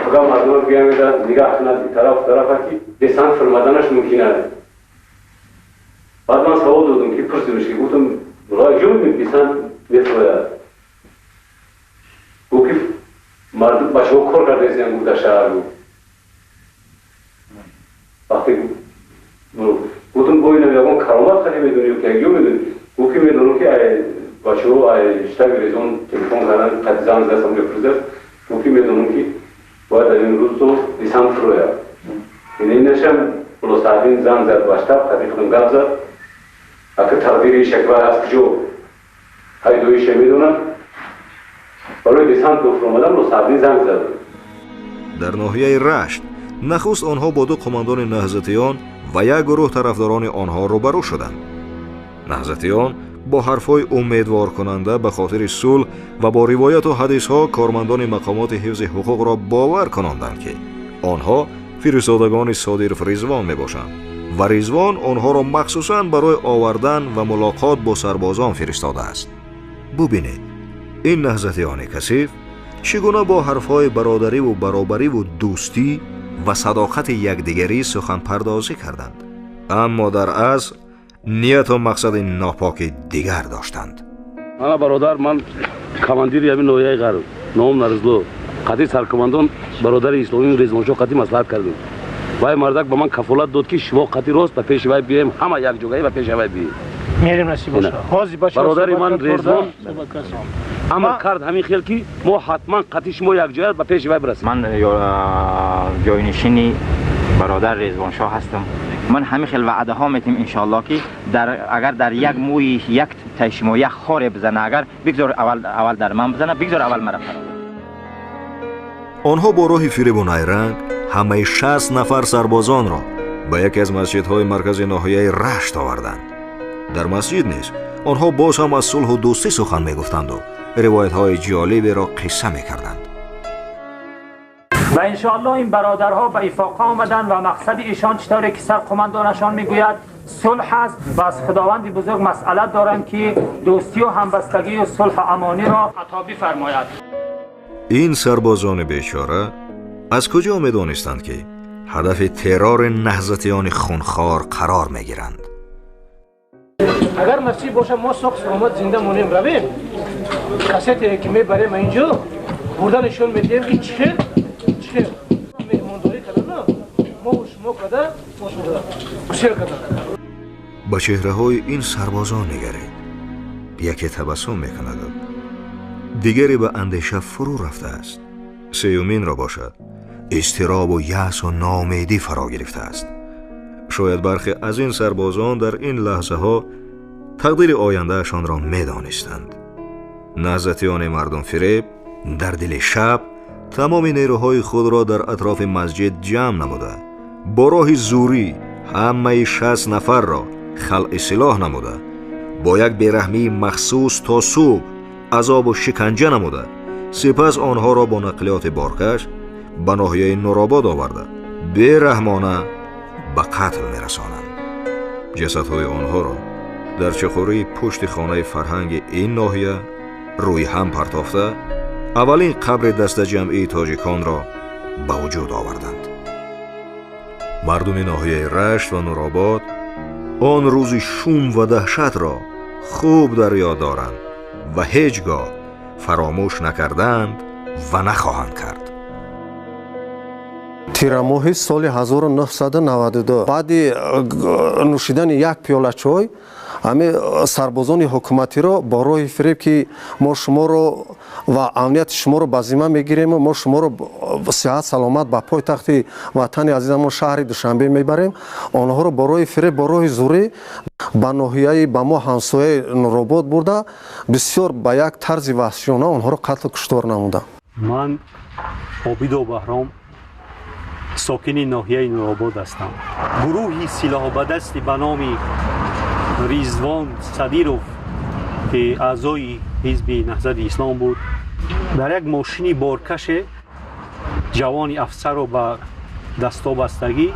фақат мардумро биёмеда нигаҳ кунад тараф тарафа ки десант фуромаданаш мумкин аст. Баъд ман савол додам ки пурсидам ки гуфтам мулло ҷо десант мефурояд? Гуфт ки мардум бачаҳо кор кардаистанд, гуфт дар шаҳр гуфт. Вақте гуфтам бо ина ягон каромат хати медонӣ ки ё медонӣ? Гуфт ки медонам ки ай бачаҳо ай штаби Резон телефон кардан қати занг зад ҳамҷо пурсидааст. Гуфт ки медонам ки бояд дар ин рӯз то десант фурояд. Ин инашам Мулло Садриддин занг зад ба штаб, қати худам гап зад. Ака тақдири шаква аз куҷо пайдоиша медонад. Барои десант фуромадан Мулло Садриддин занг зад. Дар ноҳияи Рашт нахуст онҳо бо ду қумандони наҳзатиён ва як гурӯҳ тарафдорони онҳо рӯбарӯ шуданд. Наҳзатиён бо ҳарфҳои умедворкунанда ба хотири сулҳ ва бо ривояту ҳадисҳо кормандони мақомоти ҳифзи ҳуқуқро бовар кунонданд ки онҳо фиристодагони Содиров Ризвон мебошанд ва Ризвон онҳоро махсусан барои овардан ва мулоқот бо сарбозон фиристодааст. Бубинед, ин наҳзатиёни касиф чӣ гуна бо ҳарфҳои бародариву баробариву дӯстӣ ва садоқати якдигарӣ суханпардозӣ карданд, аммо дар асл нияту мақсади нопоки дигар доштанд. Ана бародар, ман командири ҳамин ноҳияи Ғарб, ном Нарзло, қати саркомандон бародари исломии Резвоншоҳ қати маслиҳат кардем. Вай мардак ба ман кафолат дод ки шумо қати рост ба пеши вай биёем, ҳама якҷогаӣ ба пеши вай биёем. Мерем насиб боша. Ҳозир бачаҳо бародари ман Резвон амр кард ҳамин хел ки мо ҳатман қати шумо якҷоя ба пеши вай бирасем. Ман ҷойнишини бародар Резвоншоҳ ҳастам. Ман ҳамин хел ваъдаҳо метим иншоаллоҳ ки агар дар як мӯи як таи шумо як хоре бизана, агар бигзор аввал дар ман бизана, бигзор аввал мара фаро. Онҳо бо роҳи фиребу найранг ҳамаи 60 нафар сарбозонро ба яке аз масҷидҳои маркази ноҳияи Рашт оварданд. Дар масҷид низ онҳо боз ҳам аз сулҳу дӯстӣ сухан мегуфтанду ривоятҳои ҷолиберо қисса мекарданд. Ва иншоаллоҳ ин бародарҳо ба ифоқа омаданд ва мақсади ишон чӣ тавре ки сарқумандонашон мегӯяд сулҳ аст ва аз худованди бузург масъалат доранд ки дӯстию ҳамбастагию сулҳу амониро ато бифармояд. Ин сарбозони бечора аз куҷо медонистанд ки ҳадафи террори наҳзатиёни хунхор қарор мегиранд? Агар насиб бошад мо соқ саломат зинда монем, равем кассете ки мебарем инҷо бурда нишон медиҳем ки чӣ хел меҳмондорӣ кардана мо шумо када мо шумо гусел када. Ба чеҳраҳои ин сарбозон нигаред. Яке табассум мекунаду дигаре ба андеша фурӯ рафтааст. Сеюминро бошад изтиробу яъсу ноумедӣ фаро гирифтааст. Шояд бархе аз ин сарбозон дар ин лаҳзаҳо тақдири ояндаашонро медонистанд. Наҳзатиёни мардумфиреб дар дили шаб тамоми нерӯҳои худро дар атрофи масҷид ҷамъ намуда, бо роҳи зурӣ ҳамаи 60 нафарро халъи силоҳ намуда, бо як бераҳмии махсус то субҳ азобу шиканҷа намуда, сипас онҳоро бо нақлиёти боркаш ба ноҳияи Нуробод оварда бераҳмона ба қатл мерасонанд. Ҷасадҳои онҳоро дар чуқурии пушти хонаи фарҳанги ин ноҳия рӯи ҳам партофта аввалин қабри дастаҷамъии тоҷиконро ба вуҷуд оварданд. Мардуми ноҳияи Рашт ва Нуробод он рӯзи шум ва даҳшатро хуб дар ёд доранд ва ҳеҷ гоҳ фаромӯш накарданд ва нахоҳанд кард. Тирамоҳи соли 1992 баъди нӯшидани як пиёла чой ҳами сарбозони ҳукуматиро бо роҳи фиреб, ки мо шуморо ва амнияти шуморо ба зимма мегирему мо шуморо сиҳат саломат ба пойтахти ватани азизамон шаҳри Душанбе мебарем, онҳоро бо роҳи фиреб, бо роҳи зурӣ ба ноҳияи ба мо ҳамсояи Нуробод бурда, бисёр ба як тарзи ваҳшиёна онҳоро қатлу куштор намуданд. Ман Обидов Баҳром, сокини ноҳияи Нуробод ҳастам. Гурӯҳи силоҳбадасти ба номи Ризвон Садиров, ки аъзои ҳизби Наҳзати Ислом буд, дар як мошини боркаше ҷавони афсарро ба дастобастагӣ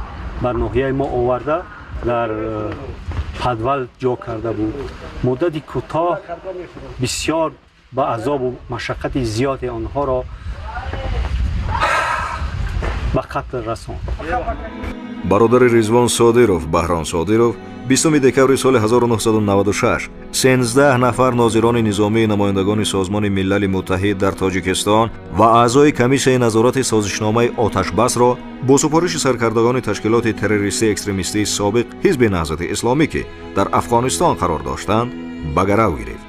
бар ноҳияи мо оварда, дар падвал ҷо карда буд. Муддати кӯтоҳ бисёр ба азобу машаққати зиёде онҳоро ба қатл расонд. Бародари Ризвон Содиров, Баҳром Содиров, 20 декабри соли 1996 13 нафар нозирони низомии намояндагони Созмони Милали Муттаҳид дар Тоҷикистон ва аъзои комиссияи назорати созишномаи оташбасро бо супориши саркардагони ташкилоти террористии экстремистии собиқ Ҳизби Наҳзати Исломӣ, ки дар Афғонистон қарор доштанд, ба гарав гирифт.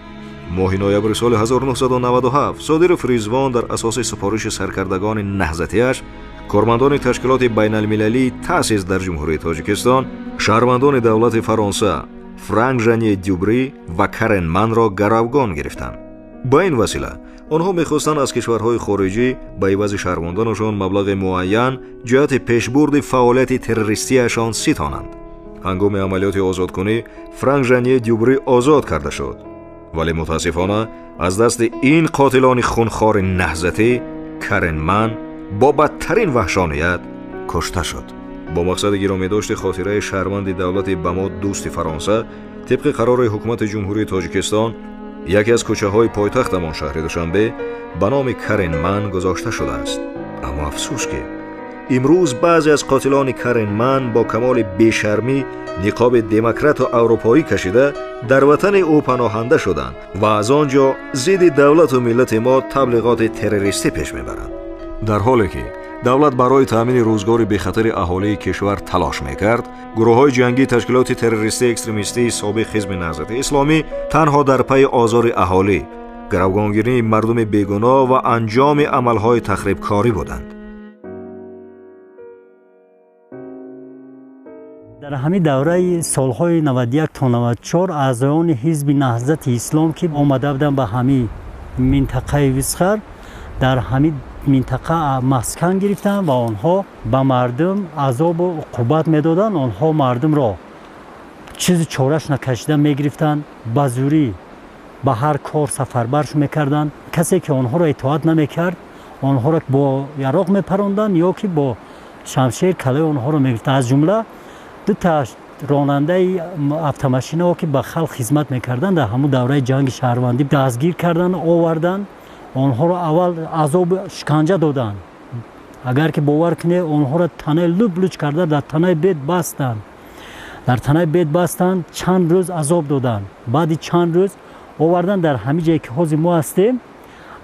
Моҳи ноябри соли 1997 Содиров Ризвон дар асоси супориши саркардагони наҳзатиаш кормандони ташкилоти байналмилалии таъсис дар Ҷумҳурии Тоҷикистон, шаҳрвандони давлати Фаронса Франк Жане Дюбри ва Карен Манро гаравгон гирифтанд. Ба ин васила онҳо мехостанд аз кишварҳои хориҷӣ ба ивази шаҳрвандонашон маблағи муайян ҷиҳати пешбурди фаъолияти террористияшон ситонанд. Ҳангоми амалиёти озодкунӣ Франк Жане Дюбри озод карда шуд, вале мутаассифона аз дасти ин қотилони хунхори наҳзатӣ Карен Ман бо бадтарин ваҳшоният кушта шуд. Бо мақсади гиромидошти хотираи шаҳрванди давлати ба мо дӯсти Фаронса, тибқи қарори ҳукумати Ҷумҳурии Тоҷикистон яке аз кӯчаҳои пойтахтамон шаҳри Душанбе ба номи Карен Ман гузошта шудааст. Аммо афсӯс, ки имрӯз баъзе аз қотилони Карен Ман бо камоли бешармӣ ниқоби демократу аврупоӣ кашида дар ватани ӯ паноҳанда шуданд ва аз он ҷо зидди давлату миллати мо таблиғоти террористӣ пеш мебаранд. Дар ҳоле ки давлат барои таъмини рӯзгори бехатари аҳолии кишвар талош мекард, гурӯҳҳои ҷангии ташкилоти террористии экстремистии собиқ Ҳизби Наҳзати Исломӣ танҳо дар пайи озори аҳолӣ, гаравгонгирии мардуми бегуноҳ ва анҷоми амалҳои тахрибкорӣ буданд. Дар ҳамин давраи солҳои 91 то 94 аъзоёни Ҳизби Наҳзати Ислом, ки омада буданд ба ҳамин минтақаи Висхар, дар ҳамин минтақа маскан гирифтанд ва онҳо ба мардум азобу уқубат медоданд. Онҳо мардумро чизи чораш накашида мегирифтанд, ба зурӣ ба ҳар кор сафарбарш мекарданд. Касе ки онҳоро итоат намекард, онҳоро бо яроқ мепаронданд ё ки бо шамшер калаи онҳоро мегирифтанд. Аз ҷумла дута ронандаи автомашинаҳо, ки ба халқ хизмат мекарданд, дар ҳамун давраи ҷанги шаҳрвандӣ дастгир карданд, оварданд. Онҳоро аввал азобу шиканҷа доданд. Агар ки бовар кунед, онҳоро танаи луб-луч карда дар танаи бед бастанд. Дар танаи бед бастанд, чанд рӯз азоб доданд. Баъди чанд рӯз оварданд дар ҳамин ҷое ки ҳозир мо ҳастем,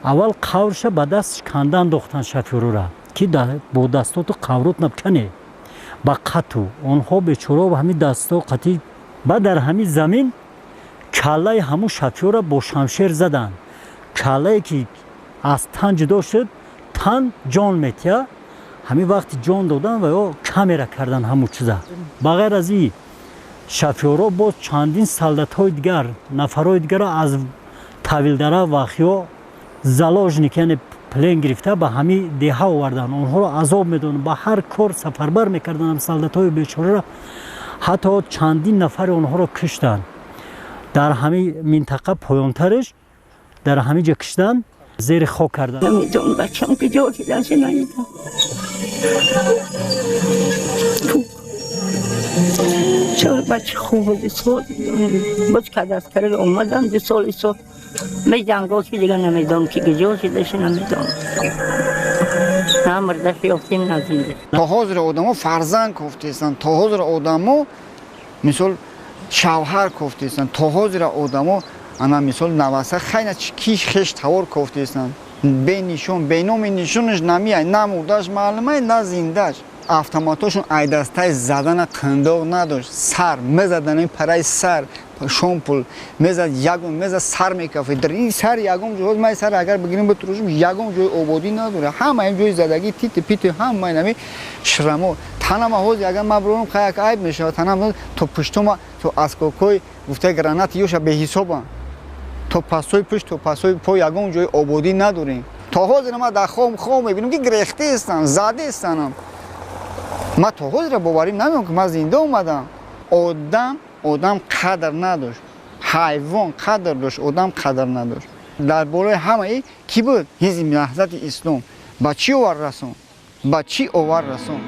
аввал қаврша ба даст шикандан дохтанд шофёрора, ки бо дастоту қаврот набкане ба қату. Онҳо бечора ба ҳамин дасто қатӣ. Баъд дар ҳамин замин каллаи ҳамун шофёра бо шамшер заданд. Каллае ки аз тан ҷудо шуд, тан ҷон метия. Ҳамин вақти ҷон додан ва ё камера кардан ҳамун чиза. Ба ғайр аз ин шофёрҳо боз чандин солдатҳои дигар, нафарҳои дигарро аз Тавилдара Вахиё заложник, яъне плен гирифта ба ҳамин деҳа оварданд. Онҳоро азоб медоданд, ба ҳар кор сафарбар мекарданд солдатҳои бечораро. Ҳатто чандин нафари онҳоро куштанд. Дар ҳамин минтақа поёнтараш дар ҳамин ҷо киштан, зери хок карданд. Намедонам бачам куҷо шудааш, намедонам. Чор бача хуб буд, боз кадастр омадам 2 сол исо меҷангол ки дига намедонам ки куҷо шудааш, намедонам. На мурдаш ёфтем, на зинда. То ҳозир одамо фарзанд кофтаистанд, то ҳозир одамо мисол Шавҳар кофтаистанд. То ҳозира одамо ана мисол наваса хайна ки хеш тавор кофтаистанд. Бенишон, беноми нишонаш намеяй, на мурдаш маълумай, на зиндаш. Автоматошон айдастай задана қиндоқ надошт. Сар мезадан, параи сар, шомпул мезад, ягон мезад, сар мекафид. Дар ин сар ягон ҷой, ман сар агар бигирем битурушем, ягон ҷои ободӣ надора. Ҳама ин ҷои задагӣ, тити пити, ҳама инами шрамо. Танама ҳозир агар ман бирорам, хай як айб мешавад. Танам то пуштума, то аскокҳои гуфтаи гранати ёша беҳисобам. То пасои пушт, то пасои по ягон ҷои ободӣ надорем. То ҳозир ман дар хом мебинам, ки гирехтаистам, задаистанам. Ман то ҳозира боварим намеём, ки ман зинда омадам. Одам қадр надошт, ҳайвон қадр дошт, одам қадр надошт. Дар бораи ҳамаи кӣ буд? Ҳизби Наҳзати Ислом. Ба чӣ овар расон? Ба чӣ овар расон?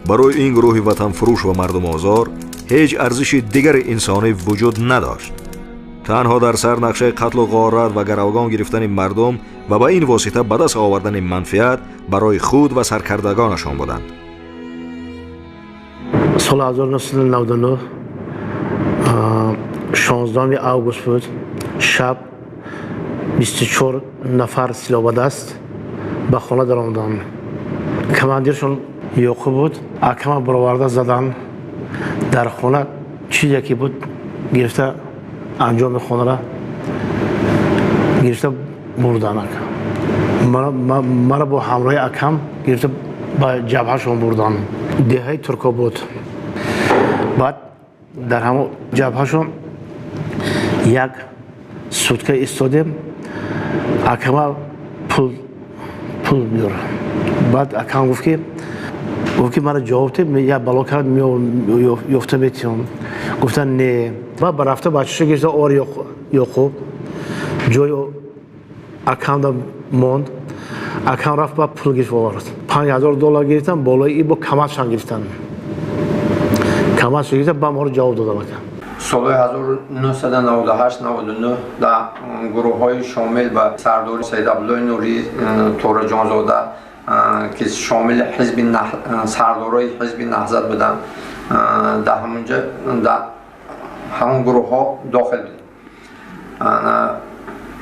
Барои ин гурӯҳи ватанфурӯш ва мардумозор ҳеҷ арзиши дигари инсонӣ вуҷуд надошт. Танҳо дар сар нақшаи қатлу ғорат ва гаравгон гирифтани мардум ва ба ин восита ба даст овардани манфиат барои худ ва саркардагонашон буданд. Соли 1999 16 август буд. Шаб 24 нафар силоҳбадаст ба хона даромаданд. Командиршон Ёқуб буд. Акама бароварда задан. Дар хона чизе ки буд гирифта анҷоми хонара гирифта бурдан. Мара бо ҳамроҳи акам гирифта ба ҷабҳашон бурдан. Деҳаи Туркобод. Баъд дар ҳамон ҷабҳашон як сутка истодем. Акама пул биёр. Баъд акам гуфт ки мара ҷавоб дед, як бало кард, ёфта метиҳам. Гуфтан не. Баъд ба рафта бачаша гирифта ор Ёқуб ҷои акамда монд. Акам рафт ба пул гирифт овард. $5000 гирифтан, болои и бо камазшан гирифтан. Камазшан гирифтан, ба моро ҷавоб додам акам. Солҳои 1998-99 дар гурӯҳҳои шомил ба сардори Саид Абдуллои Нурӣ, Тораҷонзода, ки шомили ҳизби сардорои ҳизби Наҳзат буданд, дар ҳамонҷо дар ҳамон гурӯҳҳо дохил будем.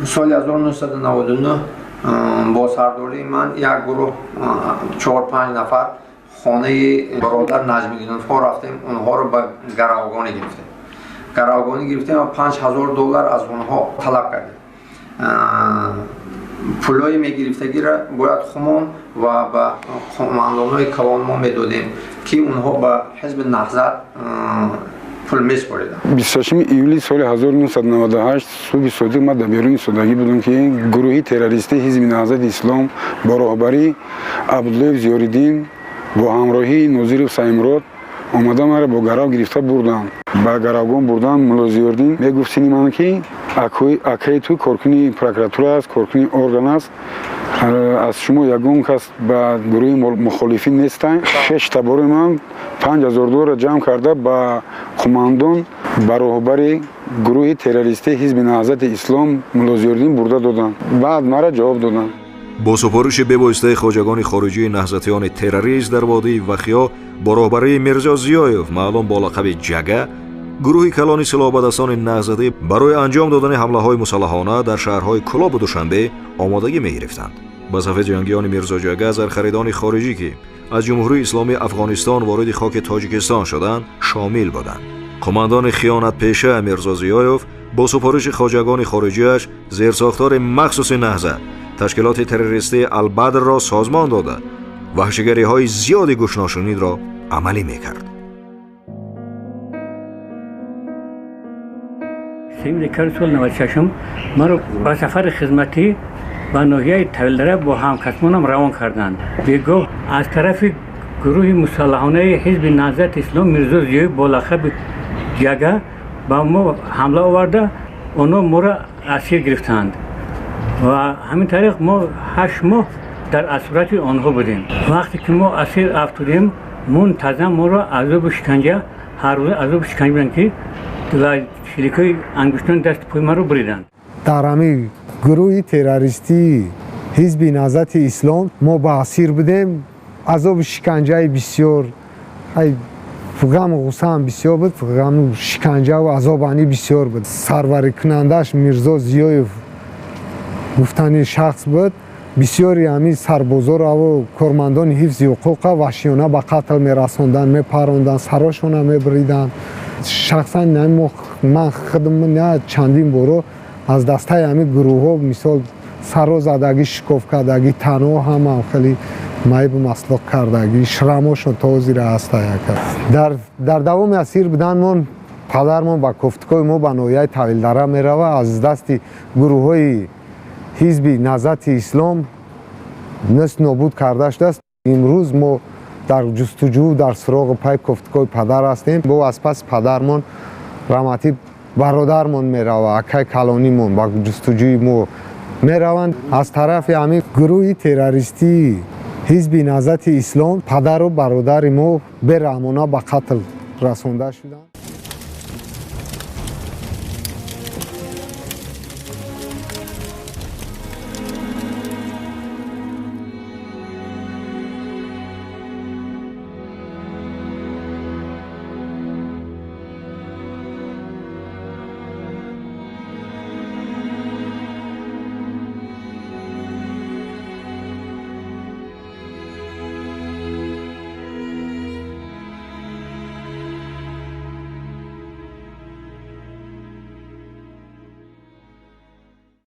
Соли 1999 бо сардории ман як гурӯҳ 4-5 нафар хонаи бародар Наҷмиддиновҳо рафтем, онҳоро ба гаравгонӣ гирифтем. Гаравгонӣ гирифтем ва $5000 аз онҳо талаб кардем. Пулҳои мегирифтагиро бояд хумон ва ба командонҳои калон мо медодем, ки онҳо ба ҳизби Наҳзат пул месупориданд. 26 июли соли 1998 субҳи содиқ ман дар беруни истодагӣ будам, ки гурӯҳи террористии ҳизби Наҳзати Ислом бо роҳбарии Абдуллоев Зиёриддин бо ҳамроҳии Нозиров Саимурод омада маро бо гарав гирифта бурданд. Ба гаравгон бурдан мулло Зиёриддин мегуфт сини ман, ки акаи ту коркуни прокуратура аст, коркуни орган аст, аз шумо ягон кас ба гурӯҳи мухолифин нестанд. Шеш табори ман $5000 ҷамъ карда ба қумандон, ба роҳбари гурӯҳи террористии ҳизби Наҳзати Ислом мулло Зиёриддин бурда доданд. Баъд мара ҷавоб доданд. Бо супориши бевоситаи хоҷагони хориҷии наҳзатиёни террорист дар водии Вахиё бо роҳбарии Мирзо Зиёев, маълум бо лақаби Ҷага, гурӯҳи калони силоҳбадастони наҳзатӣ барои анҷом додани ҳамлаҳои мусаллаҳона дар шаҳрҳои Кӯлобу Душанбе омодагӣ мегирифтанд. Ба сафи ҷангиёни Мирзо Ҷага зархаридони хориҷӣ, ки аз Ҷумҳурии Исломии Афғонистон вориди хоки Тоҷикистон шуданд, шомил буданд. Қумандони хиёнатпеша Мирзо Зиёев бо супориши хоҷагони хориҷиаш зерсохтори махсуси наҳзат, ташкилоти террористии Албадрро созмон дода, ваҳшигариҳои зиёди гӯшношунидро амалӣ мекард. 3 декабри соли 96 маро ба сафари хизматӣ ба ноҳияи Тавилдара бо ҳамкасбонам равон карданд. Бегоҳ аз тарафи гурӯҳи мусаллаҳонаи ҳизби Наҳзати Ислом Мирзо Зиёев бо лақаби Ҷага ба мо ҳамла оварда, онҳо моро асир гирифтанд ва ҳамин тариқ мо 8 моҳ дар асорати онҳо будем. Вақте ки мо асир афтодем, мунтазам моро азобу шиканҷа, ҳар рӯза азобу шиканҷа буданд, ки ва шиликҳои ангуштони дасти пои маро буриданд. Дар ҳамин Гурӯҳи террористии Ҳизби Наҳзати Ислом мо ба асир будем. Азоби шиканҷаи бисёр, ғаму ғуссаам бисёр буд, ғаму шиканҷаву азобани бисёр буд. Сарварикунандааш Мирзо Зиёев гуфтани шахс буд. Бисёри ҳамин сарбозораву кормандони ҳифзи ҳуқуқа ваҳшиёна ба қатл мерасонданд, мепаронданд, сарошона мебириданд. Шахсан ман худам чандин боро аз дастаи ҳамин гурӯҳҳо, мисол, саро задагӣ, шикоф кардагӣ, танҳо ҳамам хеле маибу маслоқ кардагӣ, шрамошон то ҳозира ҳаста. Дар давоми асир буданмон падармон ба кофтукои мо ба ноҳияи Тавилдара мерава. Аз дасти гурӯҳҳои Ҳизби Наҳзати Ислом нест нобуд карда шудааст. Имрӯз мо дар ҷустуҷӯ, дар суроғи пай кофтукои падар ҳастем. Бо аз паси падармон раҳматӣ бародармон мерава, акай калонимон ба ҷустуҷӯи мо мераванд. Аз тарафи ҳамин гурӯҳи террористии Ҳизби Наҳзати Ислом падару бародари мо бераҳмона ба қатл расонда шуданд.